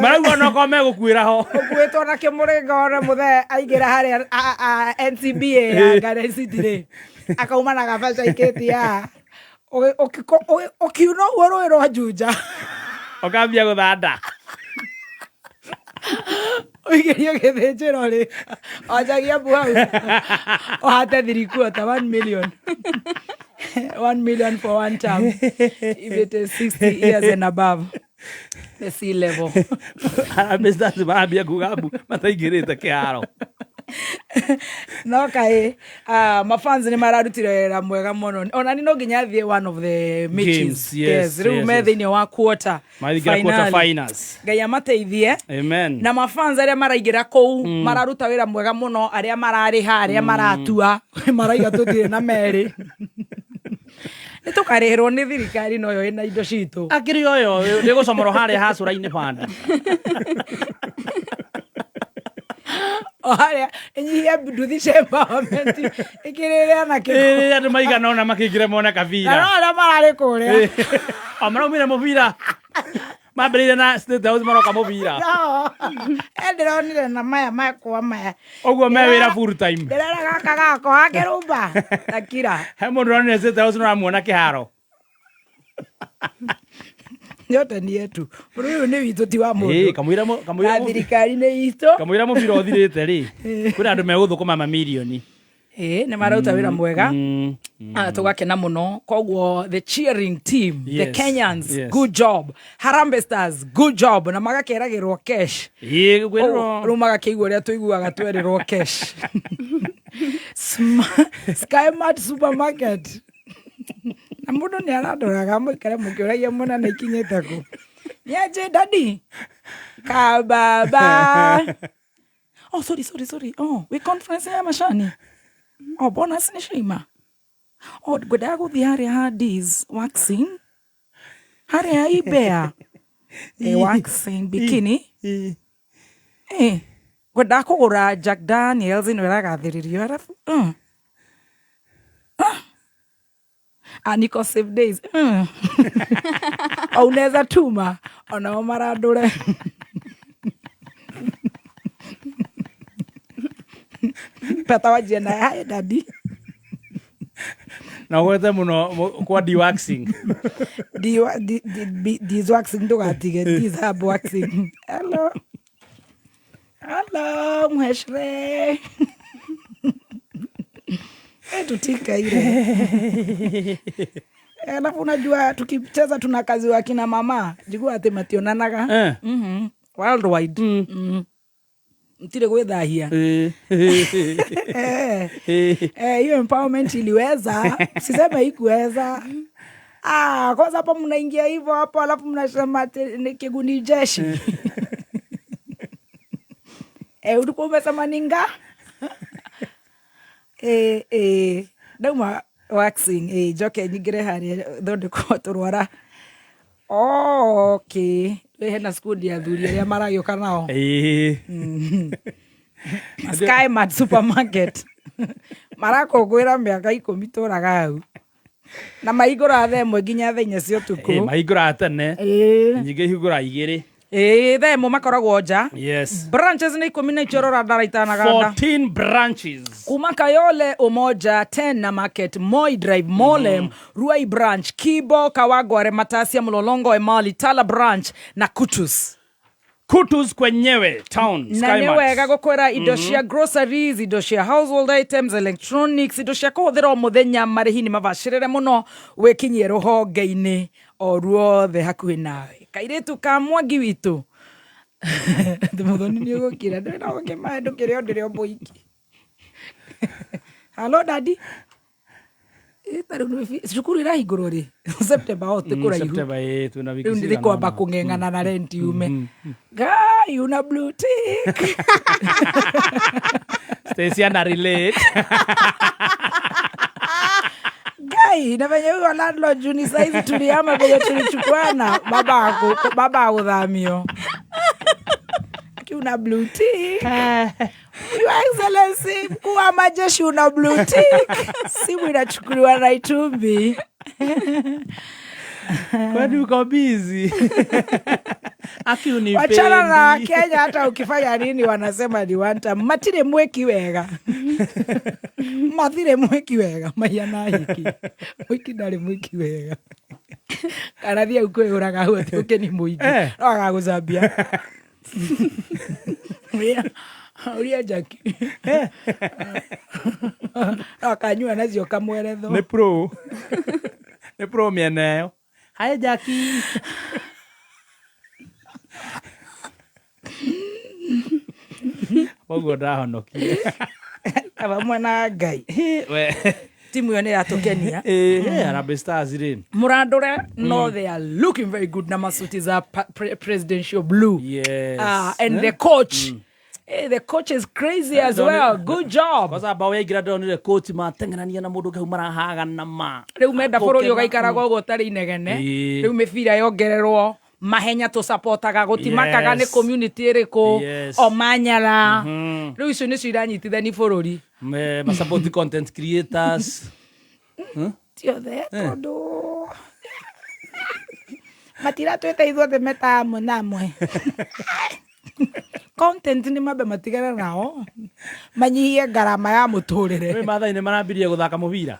Marauga onokorwo megũkuĩra ho. Ũkuĩtwo na kĩmũrĩngo ona mũthee aingĩra harĩa NCBA ya Garden City rĩ, akauma na gabaca aikĩtie haha. Ũkiuna ũguo rũĩ rwa Juja. Ũkambia gũthanda. Ũigĩrio gĩthĩnjĩro rĩ, wanjagia mbu hau. Ũhate 3/4, 1 million. 1 million for one term. If it is 60 years and above. The sea level. Harambee Stars marambia kuga mbu mataingĩrĩte kĩharo. No kaĩ, mafans nĩ mararutire wĩra mwega mũno. Ona ni no nginya thiĩ one of the matches. Games, yes, Rĩu yes, me yes. thĩinĩ wa quarter Maingĩra quarter finale. finals. Ngai amateithie. Amen. Na mafans arĩa maraingĩra kũu mararuta wĩra mwega mũno, arĩa mararĩha, arĩa maratua, maraiga tũtirĩ na merĩ. Nĩ tũkarĩhĩrwo nĩ thirikari no yo ĩna indo citũ. Akĩrĩ ũyũ nĩ gũcomorwo harĩa hacũra-inĩ bandi. O harĩa ĩnyihia nduthi cia empowerment ĩkĩrĩrĩa na kĩko. Ĩĩ, andũ maigana ũna makĩingĩre mone kabira. Na no arĩa mararĩ kũrĩa. O maraumire mũbira. Mambĩrĩire na State House maroka mũbira. No. Ndĩronire na maya makwa maya. Ũguo me wĩra full time. Ndĩrera gaka gakwa gakĩrumba. Takira. He mũndũ ũronire State House no aramuona kĩharo. Yote ni yetu. Bũrũri ũyũ nĩ witũ ti wa mũndũ. Ĩĩ, kamũira kamũira Na thirikari nĩ itũ. Kamũira mũbira ũthirĩte rĩ, kwĩna andũ megũthũkũma mamirioni. Ĩĩ, nĩ marauta wĩra mwega. Tũgakena mũno. Koguo the cheering team, the Yes, Kenyans, yes. good job. Harambee Stars, good job. Na magakeragĩrwo cash. Ĩĩ, gwĩrwo. Rĩu magakĩigua ũrĩa tũiguaga twerĩrwo cash. Skymart supermarket. Na mũndũ nĩ arandoraga mũikare mũkĩũragia mũnene ikinyĩte kũ. Niaje daddy? Kababa. Oh, sorry, sorry, sorry. Oh, we conference ya mashani. Oh, bonus ni shima. Oh, ngwendaga gũthiĩ harĩa ha Deez waxing harĩa Ibea waxing bikini. Ngwendaga kũgũra Jack Daniels ĩno ĩragathĩrĩrio arabu Ah, niko save days. O unaweza tuma onao marandũre. Peta wanjie na hi daddy. Na ũgwete mũno kwa dewaxing. This waxing ndũgatige this herb waxing. Hello. Hello, mheshre. Tutikaire. Alafu unajua tukicheza tuna kazi wa kina mama jigua ati mationanaga. Worldwide. Mtire gwĩthahia. Hiyo empowerment iliweza, siseme ikuweza. Ah, kwanza hapo mnaingia hivyo hapo alafu mnasema ati ni kiguni jeshi. Ulikuwa umesema ninga? Ndauma waxing, njoke nyingĩre harĩa thondekwo tũrwara. Oh, okay. Rĩu hena squad ya athuri arĩa maragĩũka nao. Skymart supermarket. Marakũngũĩra mĩaka 10 tũraga hau. Na mahingũraga thaa 1 nginya thaa 4 cia ũtukũ. Mahingũraga tene. Nyingĩ ihingũraga 2. Thaa 1 makoragwo nja. Yes. Branches nĩ 10 na ichorora ndara itanaganda. 14 branches. Kuma Kayole, Umoja, 10 na Market, Moi Drive, Molem, Ruai Branch, Kibo, Kawangware, Matasia, Mlolongo, Emali, Tala Branch na Kutus. Kutus kwenyewe town. Na nĩ Skymart. wega gũkwĩra indo cia groceries, indo cia household items, electronics, indo cia kũhũthĩra o mũthenya, marĩhi nĩ mabacĩrĩre mũno, wĩkinyie rũhonge-inĩ o ruothe hakuhĩ nawe. Kairĩtu ka Mwangi witũ. Mũthoni nĩ ũgũkira, ndũrĩ na ũngĩ ndũkĩrĩ o ndĩrĩ o mũiki. Hello daddy. Ta rĩu nĩ cukuru ĩrahingũrwo rĩ? September o ti kũraihu. September, twĩna wiki Rĩu nĩ cigana kwamba ũna. kũng'eng'ana na rent yume. Guy, una blue tick. Stacy ana relate. Guy, na venye huyo landlord juu ni saizi tulihama venye tulichukuana, baba agũthamio. Aki una blue tick. Your Excellency, mkuu wa majeshi una blue tick. Simu inachukuliwa na Itumbi. Kwani uko busy? Aki unipendi. Wachana na Kenya, hata ukifanya nini wanasema ni one time. Matire mweki wega. Matire mweki wega. Maiana hiki. Mwiki ndari mwiki wega. Kana thia ukwĩyũraga hau atĩ ũke ni mũingĩ. No agagũcambia. Ũria Jackie. No akanyua nacio kamweretho. Nĩ pro. Nĩ pro mĩena ĩyo. Hi Jackie. Koguo ndahonokire. Aba mwena Ngai. We. Timu ĩyo nĩ yatũkenia. Harambee Stars rĩ. Mũrandũre, no they are looking very good na masuti za presidential blue. Yes. And the coach. The coach is crazy as well. Good job. Kwanza bao yaingĩra ndonire coach mateng'erania na mũndũ kau marahagana ma. Rĩu menda bũrũri ũgaikaraga ũguo ũtarĩ inegene. Rĩu mĩbira yongererwo mahenya tũcapotaga gũtimakaga nĩ community ĩrĩkũ, o Manyara. Rĩu icio nĩcio iranyitithania bũrũri. Ma support content creators. Ti othe, tondũ matiratwĩta ithuothe meta amwe na amwe. Content nĩ mambe matigane nao, manyihie ngarama ya mũtũrĩre. Rĩu Maathai nĩ marambirie gũthaka mũbira.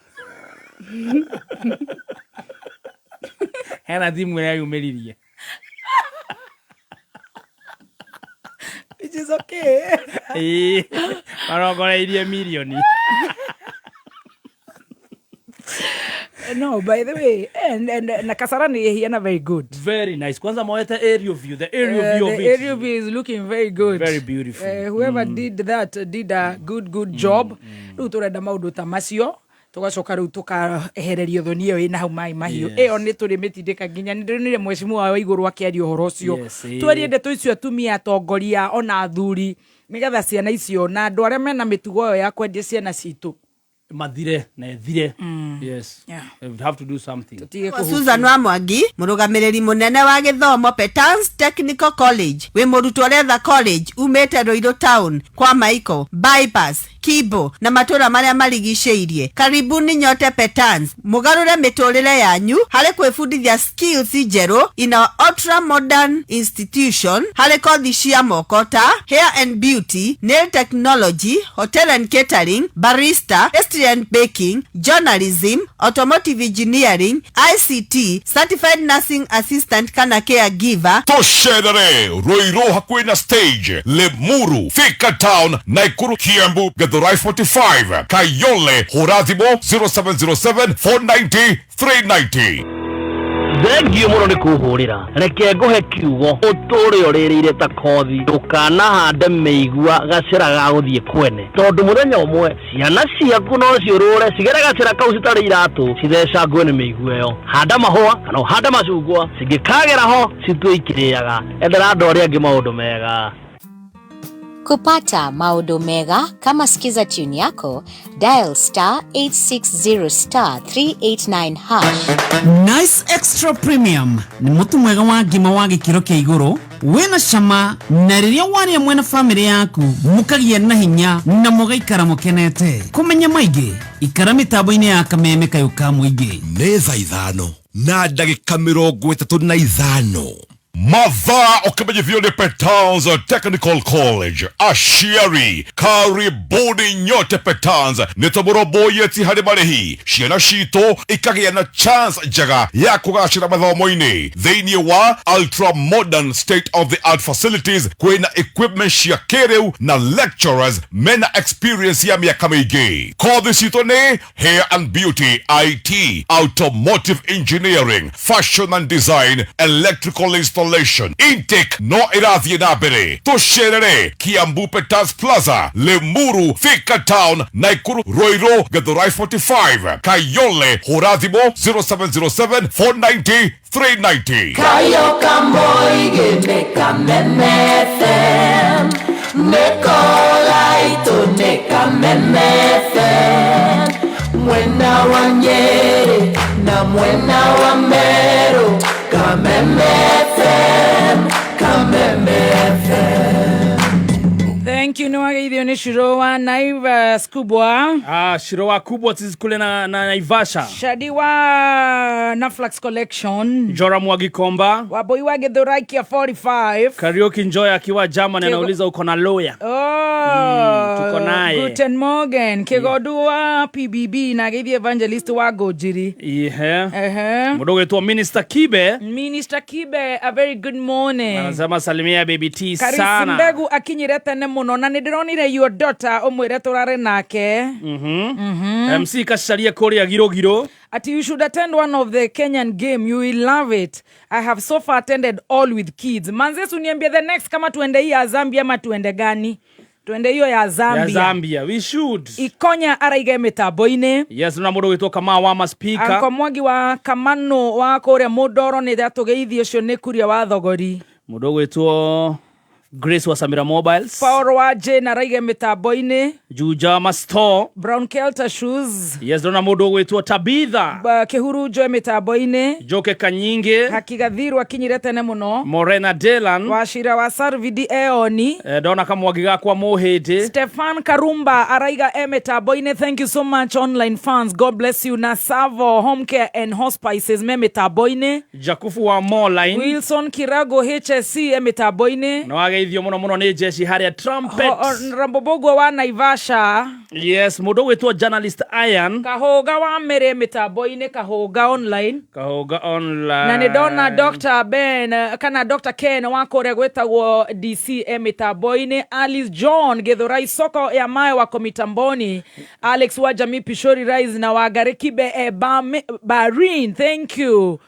Hena timu ĩrĩa yumĩririe. Which is okay. Marongoreirie mirioni. No, by the way, and na Kasarani ihiana very good. Very nice. Kwanza moete aerial view, the aerial view of The it. aerial view is looking very good. Very beautiful. Whoever did that did a good job. Rĩu tũrenda maũndũ ta macio. Tũgacoka rĩu tũkaehererio thoni ĩyo ĩna hau maĩ mahiũ. Ĩyo nĩ tũrĩmĩtindĩka nginya nĩ ndĩronire mheshimiwa wa igũrũ akĩaria ũhoro ũcio. Twarie ndeto icio atumia atongoria ona athuri nĩgetha ciana icio na andũ arĩa mena mĩtugo ĩyo ya kwendia ciana citũ. Mathire na ĩthire. Yes. We have to do something. Susan wa Mwangi, mũrũgamĩrĩri mũnene wa gĩthomo Petans Technical College, wĩ mũrutwo ũretha college umĩte Ruiru Town kwa Maiko, Bypass, Kibo na matũra marĩa marigicĩirie. Karibuni nyote Petans, mũgarũre mĩtũrĩre yanyu harĩ kwĩbundithia skills njerũ in our ultra modern institution harĩ kothi cia moko ta hair and beauty, nail technology, hotel and catering, barista, pastry and baking, journalism, automotive engineering, ICT, certified nursing assistant kana caregiver. Tũcerere Ruiru hakuhĩ na stage, Limuru, Thika Town, Nakuru, Kiambu, Githurai 45, Kayole. Hũra thimũ 0707 490 390. Thengio mũno nĩ kũhũrĩra. Reke ngũhe kiugo ũtũre ũrĩrĩire ta kothi. Ndũkanahande mĩigua gacĩra ga gũthiĩ kwene, tondũ mũthenya ũmwe ciana ciaku no ciũrũre cigere gacĩra kau citarĩ iratũ, cithecangwe nĩ mĩigua ĩyo. Handa mahũa kana ũhande macungwa, cingĩkagera ho citue ikĩrĩaga. Endera andũ arĩa angĩ maũndũ mega. Kupata maodo mega kama Skiza tune yako, dial *860*389#. Nice Extra Premium nĩ mũtu mwega wa ngima wa gĩkĩro kĩa igũrũ, wĩna cama, na rĩrĩa warĩa mwena bamĩrĩ yaku mũkagĩa na hinya na mũgaikara mũkenete. Kũmenya maingĩ, ikara mĩtambo-inĩ ya Kameme kayũ ka mũingĩ. Nĩ thaa 5:35. Mathaa ũkĩmenyithio nĩ Petans Technical College. Aciari, karibuni nyote Petans. Nĩ tũmũrũmbũyĩtie harĩ marĩhi, ciana citũ ikagĩa na chance njega ya kũgacĩra mathomo-inĩ thĩinĩ wa ultra modern state of the art facilities. Kwĩna equipment cia kĩrĩu na lecturers mena experience ya mĩaka mĩingĩ. Kothi citũ nĩ hair and beauty, IT, automotive engineering, fashion and design, electrical installation. Intake no ĩrathiĩ na mbere. Tũcerere Kiambu Peters Plaza, Limuru, Thika Town, Nakuru, Ruiru, Githurai 45, Kayole. Hũra thimũ 0707 490 390. Kayo kamoige Kameme FM, Nekolaito ne Kameme FM, Mwena wa Nyeri na mwena wa Meru, Kameme FM, Kameme FM. Thank you. Nĩwageithio nĩ Shiro wa Naivas kubwa. Ah, Shiro wa kubwa sisi kule na Naivasha. Shadi wa Naflax Collection. Jora Mwagikomba. Waboi wa Githurai 45. Karaoke Njoy akiwa Germany anauliza uko na lawyer. Oh, tuko naye. Guten Morgen. Kigondu wa PBB na geithie evangelist wa Ngũnjiri. Ihe. Ehe. Mũndũ ũgwĩtwo Minister Kibe. Minister Kibe, a very good morning. Anasema salimia baby T Karisi sana. Mbegu akinyire tene mũno na nĩ ndĩronire your daughter ũmwĩre tũrare nake. MC Kacaria kũrĩa Girogiro. Ati you should attend one of the Kenyan game, you will love it. I have so far attended all with kids. Manzesu, niambie the next kama tuende hii ya Zambia ama tuende gani? Tuende hiyo ya Zambia. Ya Zambia, we should. Ikonya araiga mĩtambo-inĩ. Yes, na mũndũ ũgwĩtwo Kamau wa Maspika. Anko Mwangi wa Kamano wa kũrĩa Mũndoro nĩ atũgeithie, ũcio nĩ kuria wa thogori. Mũndũ ũgwĩtwo Grace wa Samira Mobiles. Paul wa Jane araiga mĩtambo-inĩ. Juja Masto. Brown Kelta Shoes. Yes, ndona mũndũ ũgwĩtwo Tabitha. Kĩhurunjo mĩtambo-inĩ. Joke Kanyinge. Hakigathiru akinyire tene mũno. Morena Delan. Wacira wa Sarvidi Eoni. Ndona kamwangi gakwa Mũhĩndĩ. Stefan Karumba araiga e mĩtambo-inĩ. Thank you so much online fans. God bless you. Na Savo Home Care and Hospices me mĩtambo-inĩ. Jakufu wa Moline. Wilson Kirago HSC e mĩtambo-inĩ. Na wageithio mũno mũno nĩ jeshi harĩa Trumpet. Rambobogwo wa Naivasha. Yes, mũndũ ũgwĩtwo journalist Ian. Kahũga wa Mĩrĩ mĩtambo-inĩ, Kahũga online. Kahũga online. Na nĩ ndona Dr. Ben kana Dr. Ken wa kũrĩa gwĩtagwo DC e mĩtambo-inĩ. Alice John Githurai soko ya mawe wako mitamboni. Alex wa Jamii Pishori Rise na Wangari Kibe e Barin. Thank you.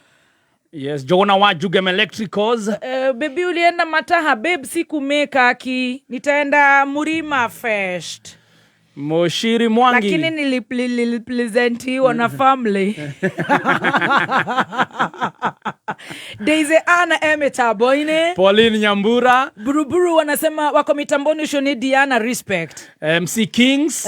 Yes, Jogona wa Jugem Electricals. Baby ulienda Mataha, babe sikumeka aki. Nitaenda Murima Fest. Moshiri Mwangi. ; Daisy Anna e mitambo-inĩ. Pauline Nyambura. Buruburu wanasema wako mitamboni ucio ni Diana Respect. MC Kings.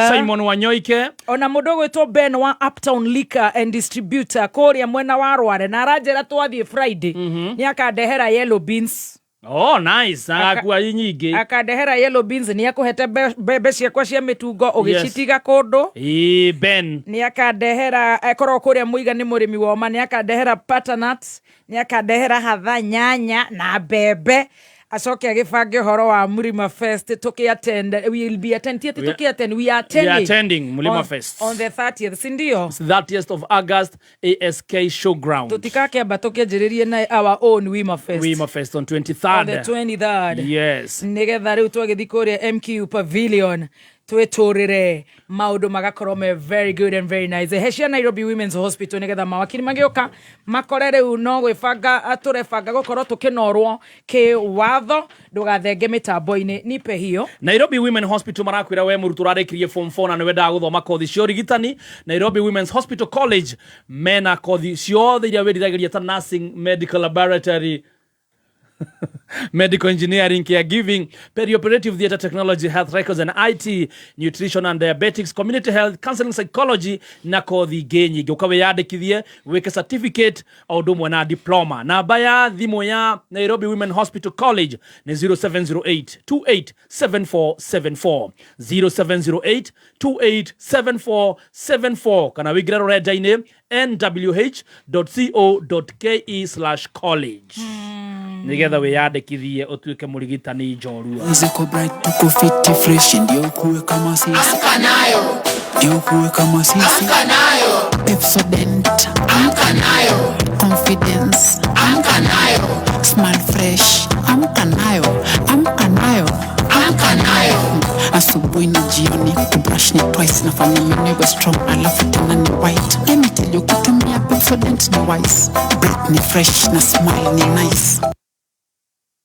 Simon Wanyoike. Ona mũndũ ũgwĩtwo Ben wa Uptown Liquor and Distributor kũrĩa mwena wa Rware na aranjĩra twathiĩ Friday nĩ akandehera yellow beans. Oh, nice. Agakua nyingĩ. Akandehera yellow beans nĩ akũhete mbembe ciakwa cia mĩtungo ũgĩcitiga kũndũ. Ĩĩ, Ben. Nĩ akandehera akorwo kũrĩa mũiga nĩ mũrĩmi woma nĩ akandehera butternut nĩ akandehera hatha nyanya na mbembe acoke agĩbange ũhoro wa Mlima Fest tũkĩ-attend, we will be attend, ti atĩ tũkĩ-attend, we are attending. We are attending Mlima Fest. On the 30th, si ndio? 30th of August, ASK Showground. Tũtikakĩamba tũkĩanjĩrĩrie na our own Wima Fest. Wima Fest on 23rd. On the 23rd. Yes. Nĩgetha rĩu twagĩthiĩ kũrĩa MQ Pavilion twĩtũrĩre maũndũ magakorwo me very good and very nice. He cia Nairobi Women's Hospital nĩgetha mawakiri magĩũka makore rĩu no gwĩbanga tũrebanga gũkorwo tũkĩnorwo kĩwatho ndũgathenge mĩtambo-inĩ nipe hiyo. Nairobi Women Hospital marakwĩra we mũrutwo ũrarĩkirie form 4 na nĩ wendaga gũthoma kothi cia ũrigitani. Nairobi Women's Hospital College mena kothi ciothe iria wĩriragĩria ta nursing, medical laboratory, medical engineering, caregiving, perioperative theatre technology, health records and IT, nutrition and diabetics, community health, counseling psychology na kothi ingĩ nyingĩ. Ũka wĩyandĩkithie wĩke certificate o ũndũ ũmwe na diploma. Namba ya thimũ ya Nairobi Women Hospital College nĩ 0708 287474, 0708 287474, kana wĩingĩre rũrenda-inĩ nwh.co.ke/college nigetha wĩyandĩkithie ũtuĩke mũrigitani njorua. Ziko bright, tuko fiti fresh, ndio kuwe kama sisi. Amka nayo. Ndio kuwe kama sisi. Amka nayo. Pepsodent. Amka nayo. Confidence. Amka nayo. Smile fresh. Amka nayo. Amka nayo. Amka nayo. Asubuhi na jioni kubrush ni twice, nafanya meno iwe strong alafu tena ni white. Let me tell you, kutumia Pepsodent ni wise. Breath ni fresh na smile ni nice.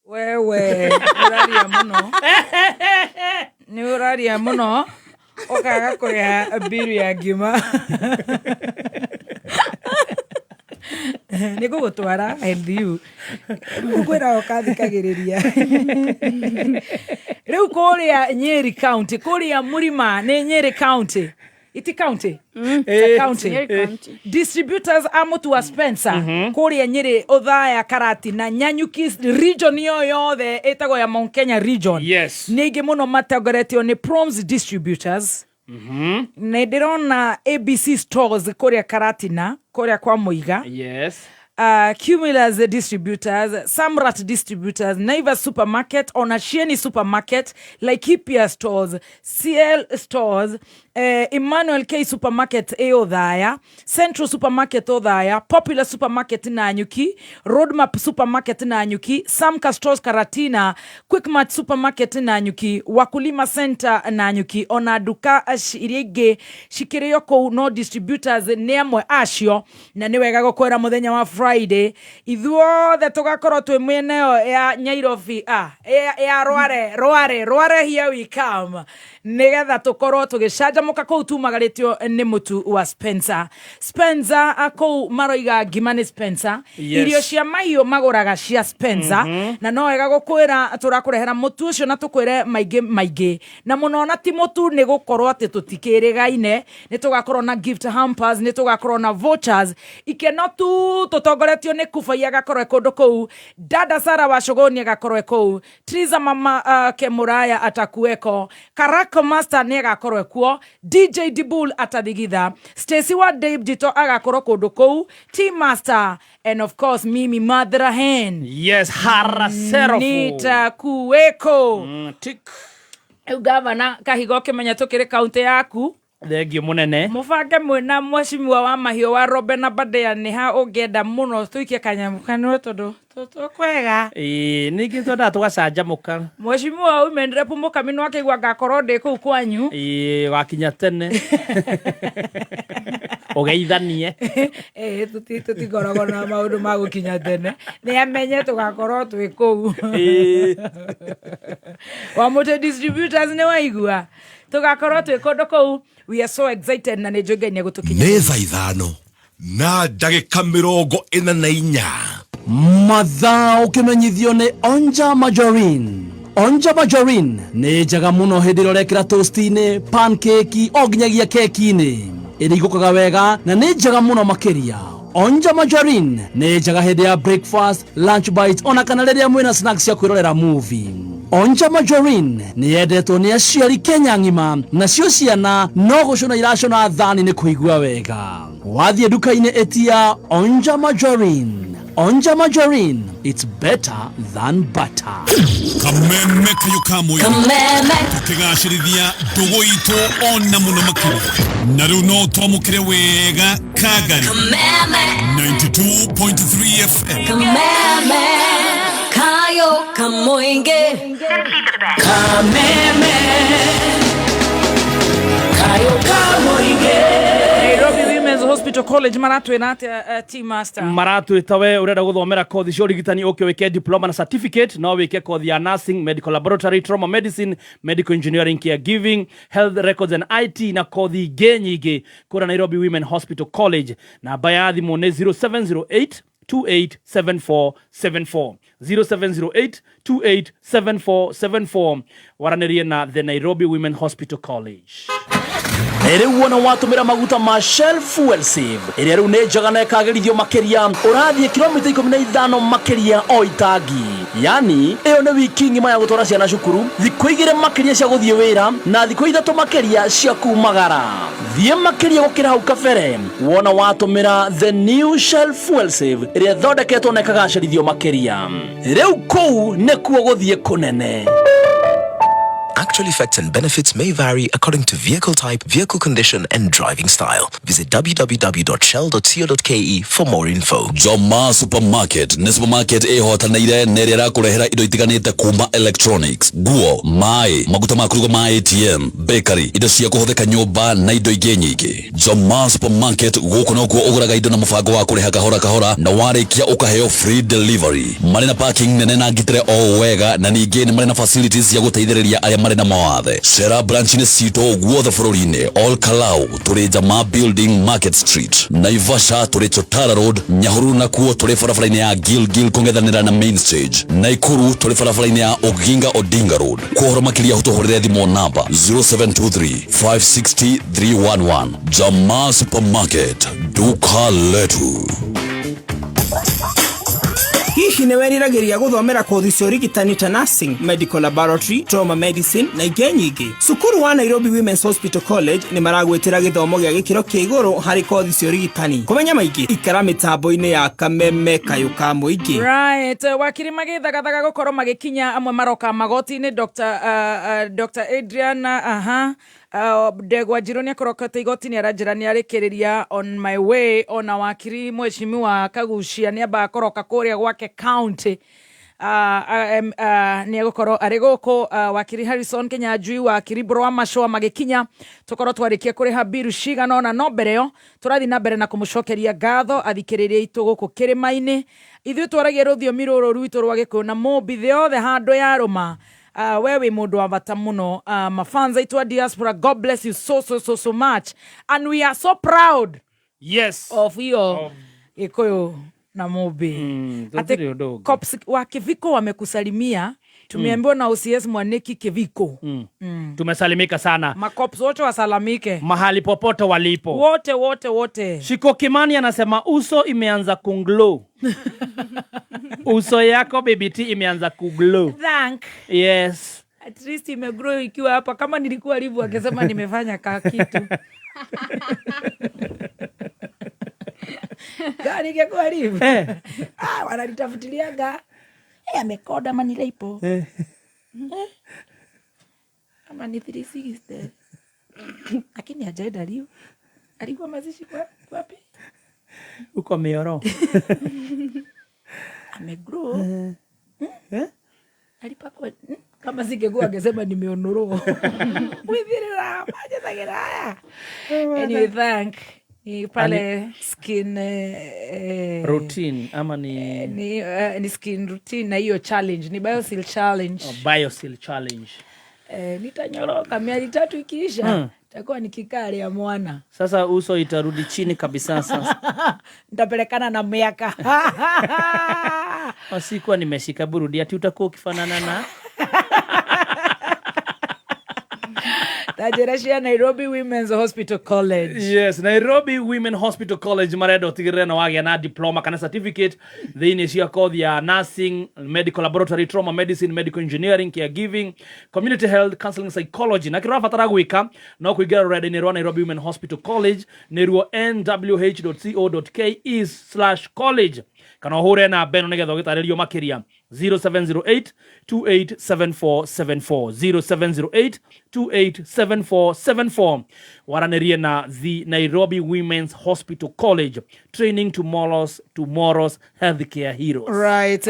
Wewe ũraria mũno, nĩ ũraria mũno ũkaga kũrĩha mbiru ya ngima. Nĩ ngũgũtwara LDU ngwĩra ũkathikagĩrĩria rĩu kũrĩa Nyeri County, kũrĩa Mũrima nĩ Nyeri County, iti county. It's a county. Nyeri County. Distributors a mũtu wa Spencer kũrĩa Nyeri, Othaya, Karatina, Nanyuki region ĩyo yothe ĩtagwo ya Mount Kenya region. Yes. Nĩ aingĩ mũno matongoretio nĩ Proms Distributors. Nĩ ndĩrona ABC Stores kũrĩa Karatina, kũrĩa kwa Mũiga. Yes. Cumulus Distributors, Samrat Distributors, Naivas Supermarket, Onashieni Supermarket, Laikipia Stores, CL Stores, Emmanuel K Supermarket e Othaya, Central Supermarket Othaya, Popular Supermarket Nanyuki, Roadmap Supermarket Nanyuki, Samka Stores Karatina, Quickmart Supermarket Nanyuki, Wakulima Center Nanyuki, ona nduka iria ingĩ cikĩrĩo kũu no distributors nĩ amwe acio. Na nĩ wega gũkwĩra mũthenya wa Friday ithuothe tũgakorwo twĩ mĩena ĩyo ya Nyairobi, ya Rware, Rware, Rware, here we come, nĩgetha tũkorwo tũgĩcanjamũka kũu tumagarĩtio nĩ mũtu wa Spencer. Spencer kũu maroiga ngima nĩ Spencer. Yes. Irio cia mahiũ magũraga cia Spencer. Na no wega gũkwĩra tũrakũrehera mũtu ũcio na tũkwĩre maingĩ maingĩ na mũno, na ti mũtu nĩ gũkorwo atĩ tũtikĩrĩgaine, nĩ tũgakorwo na gift hampers, nĩ tũgakorwo na vouchers, ikeno tu tũtongoretio nĩ Kubai agakorwo e kũndũ kũu, Dada Sara wa Shogoni agakorwo e kũu, Triza mama Kemuraya atakuweko, Karako Master nĩ agakorwo kuo, DJ Dibul atathigitha, Stacy wa Dave Jito agakorwo kũndũ kũu, T Master and of course mimi Madra Hen. Yes, haraserofu. Nitakuweko. Tick. Rĩu gavana Kahiga ũkĩmenya tũkĩrĩ kaunti yaku. Thengio mũnene. Mũbange mwĩna mheshimiwa wa mahiũ wa Robe na Badea nĩ ha ũngĩenda mũno tũikie kanyamũ kanua tondũ tũkwega. Ĩĩ, ningĩ twendaga tũgacanjamũka. Mheshimiwa women rep Mũkami nĩ akĩigua ngakorwo ndĩ kũu kwanyu. Ĩĩ, wakinya tene ũgeithanie. Ĩĩ, tũtikoragwo na maũndũ ma gũkinya tene, nĩ amenye tũgakorwo twĩ kũu. Ĩĩ. Wa Mũtĩ Distributors nĩ waigua tũgakorwo twĩ kũndũ kũu. We are so excited na nĩ njũĩ Ngai nĩ egũtũkinyia. Nĩ thaa 5. Na ndagĩka 44. Mathaa ũkĩmenyithio nĩ Onja Margarine. Onja Margarine nĩ njega mũno hĩndĩ ĩrĩa ũrekĩra toast-inĩ, pancake o nginyagia keki-inĩ. Ĩrigũkaga wega na nĩ njega mũno makĩria. Onja Margarine nĩ njega hĩndĩ ya breakfast, lunch bite ona kana rĩrĩa mwĩna snacks cia kwĩrorera movie. Onja Margarine nĩ yendetwo nĩ aciari Kenya ng'ima, nacio ciana no gũcũna iracũna thani nĩ kũigua wega. Wathiĩ nduka-inĩ ĩtia Onja Margarine. Onja Margarine, it's better than butter. Kameme kayo kamwe. Kameme. Tukigacĩrithia ndũgũ itũ ona mũno makĩria na rĩu no twamũkĩre wega Kagari. Kameme. 92.3 FM. Kameme kayo kamoinge. Kameme kayo kamoinge. Nairobi Women's Hospital College maratwĩra atĩa, team master? Maratwĩta we ũrenda gũthomera kothi cia ũrigitani ũke wĩke diploma na certificate. No wĩke kothi ya nursing, medical laboratory, trauma medicine, medical engineering, caregiving, health records and IT na kothi ingĩ nyingĩ kũrĩa Nairobi Women Hospital College. Namba ya thimũ nĩ 0708 287474, 0708 287474. Waranĩrie na the Nairobi Women Hospital College. Rĩu wona watũmĩra maguta ma Shell Fuel Save ĩrĩa rĩu nĩ njega na ĩkagĩrithio makĩria, ũrathiĩ kilomita 15 makĩria o itangi. Yani ĩyo nĩ wiki ng'ima ya gũtwara ciana cukuru, thikũ 2 makĩria cia gũthiĩ wĩra na thikũ 3 makĩria cia kumagara. Thiĩ makĩria gũkĩra hau kabere wona watũmĩra the new Shell Fuel Save ĩrĩa ĩthondeketwo na ĩkagacĩrithio makĩria. Rĩu kũu nĩkuo gũthiĩ kũnene. Actual effects and benefits may vary according to vehicle type, vehicle condition, and driving style. Visit www.shell.co.ke for more info. Joma Supermarket nĩ supermarket ĩhotanĩire na ĩrĩa ĩrakũrehera indo itiganĩte kuma electronics, nguo, maĩ, maguta ma kũruga ma ATM, bakery, indo cia kũhũthĩka nyũmba na indo ingĩ nyingĩ. Joma Supermarket gũkũ nokuo ũgũraga indo na mũbango wa kũrĩha kahora kahora na warĩkia ũkaheo free delivery. Marĩ na parking nene na ngitĩre o wega na ningĩ nĩ marĩ na facilities cia gũteithĩrĩria arĩa marĩ na mawathe. Cera branch-inĩ citũ guothe bũrũri-inĩ. Ol Kalou tũrĩ Jamaa Building, Market Street. Naivasha tũrĩ Chotara Road. Nyahururu nakuo tũrĩ barabara-inĩ ya Gilgil kũng'ethanĩra na Main Stage. Naikuru tũrĩ barabara-inĩ ya Oginga Odinga Road. Kwa ũhoro makĩria ũtũhũrĩre thimũ namba 0723 560 311. Jamaa Supermarket, duka letu. Hihi nĩ weriragĩria gũthomera kothi cia ũrigitani ta nursing, medical laboratory, trauma medicine na ingĩ nyingĩ? Cukuru wa Nairobi Women's Hospital College nĩ maragwĩtĩra gĩthomo gĩa gĩkĩro kĩa igũrũ harĩ kothi cia ũrigitani. Kũmenya maingĩ, ikara mĩtambo-inĩ ya Kameme kayũ ka mũingĩ. Right, wakiri magĩthagathaga gũkorwo magĩkinya, amwe maroka magoti-inĩ. Dr. Adrian, aha, Ndegwa Njirũ nĩ akorokete igoti-inĩ, aranjĩra nĩ arĩkĩrĩria on my way. Ona wakiri mheshimiwa Kagucia nĩ ambaga kũroka kũrĩa gwake county, nĩ egũkorwo arĩ gũkũ. Wakiri Harrison Kinyanjui, wakiri Mbũrũ wa Macũa magĩkinya, tũkorwo twarĩkia kũrĩha biru cigana ũna, no mbere ĩyo tũrathiĩ na mbere na kũmũcokeria ngatho athikĩrĩria itũ gũkũ kĩrĩma-inĩ. Ithuĩ twaragia rũthiomi rũrũ rwitũ rwa Gĩkũyũ na Mũmbi thĩ yothe handũ yarũma. We wĩ mũndũ wa bata mũno. Mafans aitũ a diaspora, God bless you so so so so much, and we are so proud of your Gĩkũyũ na Mũmbi. Tũtirĩ ũndũ ũngĩ. Cops wa Kiviko wamekusalimia, tumeambiwa na OCS Mwaniki Kiviko. Tumesalimika sana. Macops wote wasalamike mahali popote walipo. Wote wote wote. Shiko Kimani anasema uso imeanza kunglow. Uso yako, baby T, imeanza kuglow. Thank. Yes. At least imegrow ikiwa hapa. Kama nilikuwa live akisema nimefanya ka kitu. Gari ingekuwa live. Ah, wananitafutiliaga. Amekoda ama ni lipo. Ama ni 360. Lakini hajaenda live. Alikuwa mazishi kwa wapi? Uko Mioro. Amegrow. Alipakwa kama singekuwa angesema nimeonoroa. Withirira majethagira haya. Anyway, thank. Ni pale skin routine ama ni ni skin routine na hiyo challenge ni Biosil challenge. Oh, Biosil challenge. Nitanyoroka miezi 3 ikiisha. Takuwa nikikaria mwana. Sasa uso itarudi chini kabisa sasa. Ntapelekana na miaka. Sikuwa nimeshika burudi ati utakuwa ukifanana na Tajira cia Nairobi Women's Hospital College. Yes, Nairobi Women Hospital College marenda utigirire na wagĩa na diploma kana certificate thĩinĩ cia kothi ya nursing, medical laboratory, trauma medicine, medical engineering, caregiving, community health, counseling psychology. Na kĩrĩa ũrabatara gwĩka no kũingĩra rũrenda-inĩ rwa Nairobi Women Hospital College nĩruo nwh.co.ke/college kana ũhũre namba ĩno nĩgetha ũgĩtarĩrio makĩria 0708 287474, 0708 287474. Waranĩrie na the Nairobi Women's Hospital College, training tomorrow's healthcare heroes. Right,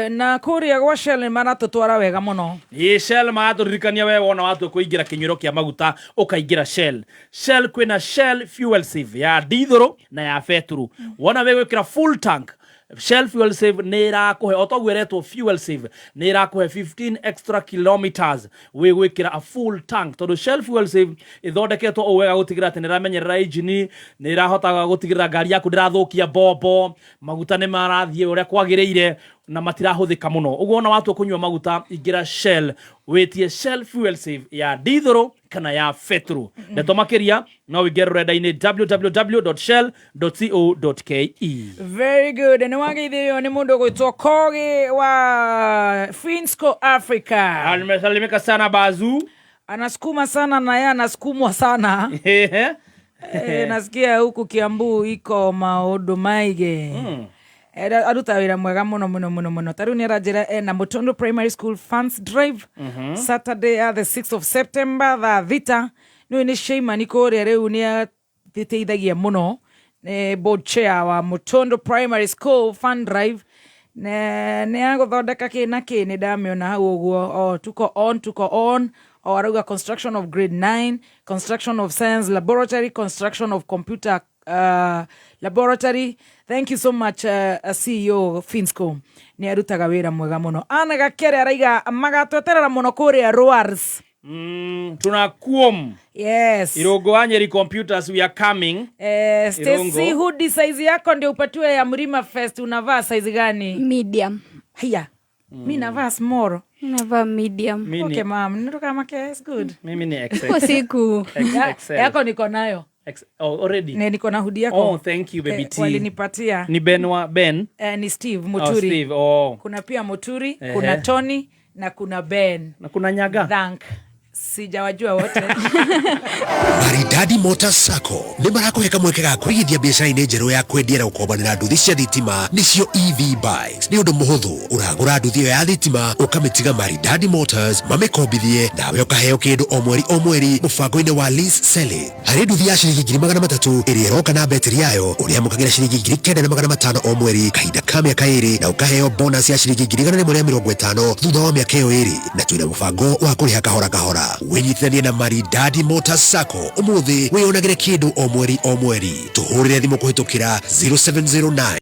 na kũrĩa gwa Shell nĩ maratũtwara wega mũno. Ĩ, Shell maratũririkania we wona watua kũingĩra kĩnyuĩro kĩa maguta ũkaingĩra Shell. Shell kwĩna Shell Fuel Save ya dithũrũ na ya betũrũ. Wona wĩgwĩkĩra full tank, Shell Fuel Save nĩ ĩrakũhe, o toguo ĩretwo Fuel Save, nĩ ĩrakũhe 15 extra kilometers wĩ gwĩkĩra a full tank, tondũ Shell Fuel Save ĩthondeketwo ũũ wega gũtigĩrĩra atĩ nĩ ĩramenyerera engine, nĩ ĩrahotaga gũtigĩrĩra ngari yaku ndĩrathũkia mbombo, maguta nĩ marathiĩ ũrĩa kwagĩrĩire na matirahũthĩka mũno. Ũguo ona watua kũnyua maguta, ingĩra Shell wĩtie Shell Fuel Save ya dithũrũ kana ya betũrũ. Ndeto makĩria no ũingĩre rũrenda-inĩ www.shell.co.ke. Very good. Nĩ wageithĩrio nĩ mũndũ ũgwĩtwo Kogi wa Finsco Africa. Nimesalimika sana Bazu. Anasukuma sana na yeye anasukumwa sana. Nasikia huku Kiambu iko maũndũ maige. Aruta wĩra mwega mũno mũno mũno mũno. Ta rĩu nĩ aranjĩra ena Mutondo Primary School Fans Drive Saturday ya the 6th of September thaa 6. Nĩũĩ nĩ Sheimani kũrĩa rĩu nĩ ateithagia mũno, nĩ board chair wa Mutondo Primary School Fund Drive nĩ agũthondeka kĩ na kĩ, nĩ ndamĩona hau ũguo. O tuko on, tuko on. O arauga construction of grade 9, construction of science laboratory, construction of computer laboratory. Thank you so much, CEO Finsco nĩ arutaga wĩra mwega mũno. Ana Gakere araiga magatweterera mũno kũrĩa Roars. Tunakuom. Yes. Irungu wa Nyeri Computers, we are coming. Stacy Irungu. Hoodie size yako ndio upatiwe ya Mlima Fest, unavaa size gani? Medium. Haya. Mi navaa small. Navaa medium. Mimi Okay, ma'am. Ndio it's good. Mimi ni XL. Kwa siku. XXL. Yako niko nayo. Oh, already. Ne, niko na hoodie yako. Oh, thank you, baby T. Walinipatia. Ni Ben wa Ben. Ni Steve Oh, Muturi. Steve. Oh. Kuna pia Muturi, kuna Tony na kuna Ben. Na kuna Nyaga. Thank. Sijawajua wote. Maridadi Motors Sacco nĩ marakũhe kamweke ga kũigithia biacara-inĩ njerũ ya kwendia na gũkombanĩra nduthi cia thitima, nĩcio EV bikes. Nĩ ũndũ mũhũthũ, ũragũra nduthi ĩyo ya thitima ũkamĩtiga Maridadi Motors mamĩkombithie, nawe ũkaheo kĩndũ o mweri o mweri mũbango-inĩ wa lease selling. Harĩ nduthi ya ciringi 300,000 ĩrĩa ĩroka na betiri yayo, ũrĩamũkagĩra ciringi 9,500 o mweri kahinda ka mĩaka 2, na ũkaheo bonus ya ciringi 150,000 thutha wa mĩaka ĩyo 2, na twĩna mũbango wa kũrĩha kahora kahora. Wĩnyitithanie na Maridadi Motors Sacco ũmũthĩ wĩyonagĩre kĩndũ o mweri o mweri. Tũhũrĩre thimũ kũhĩtũkĩra 0709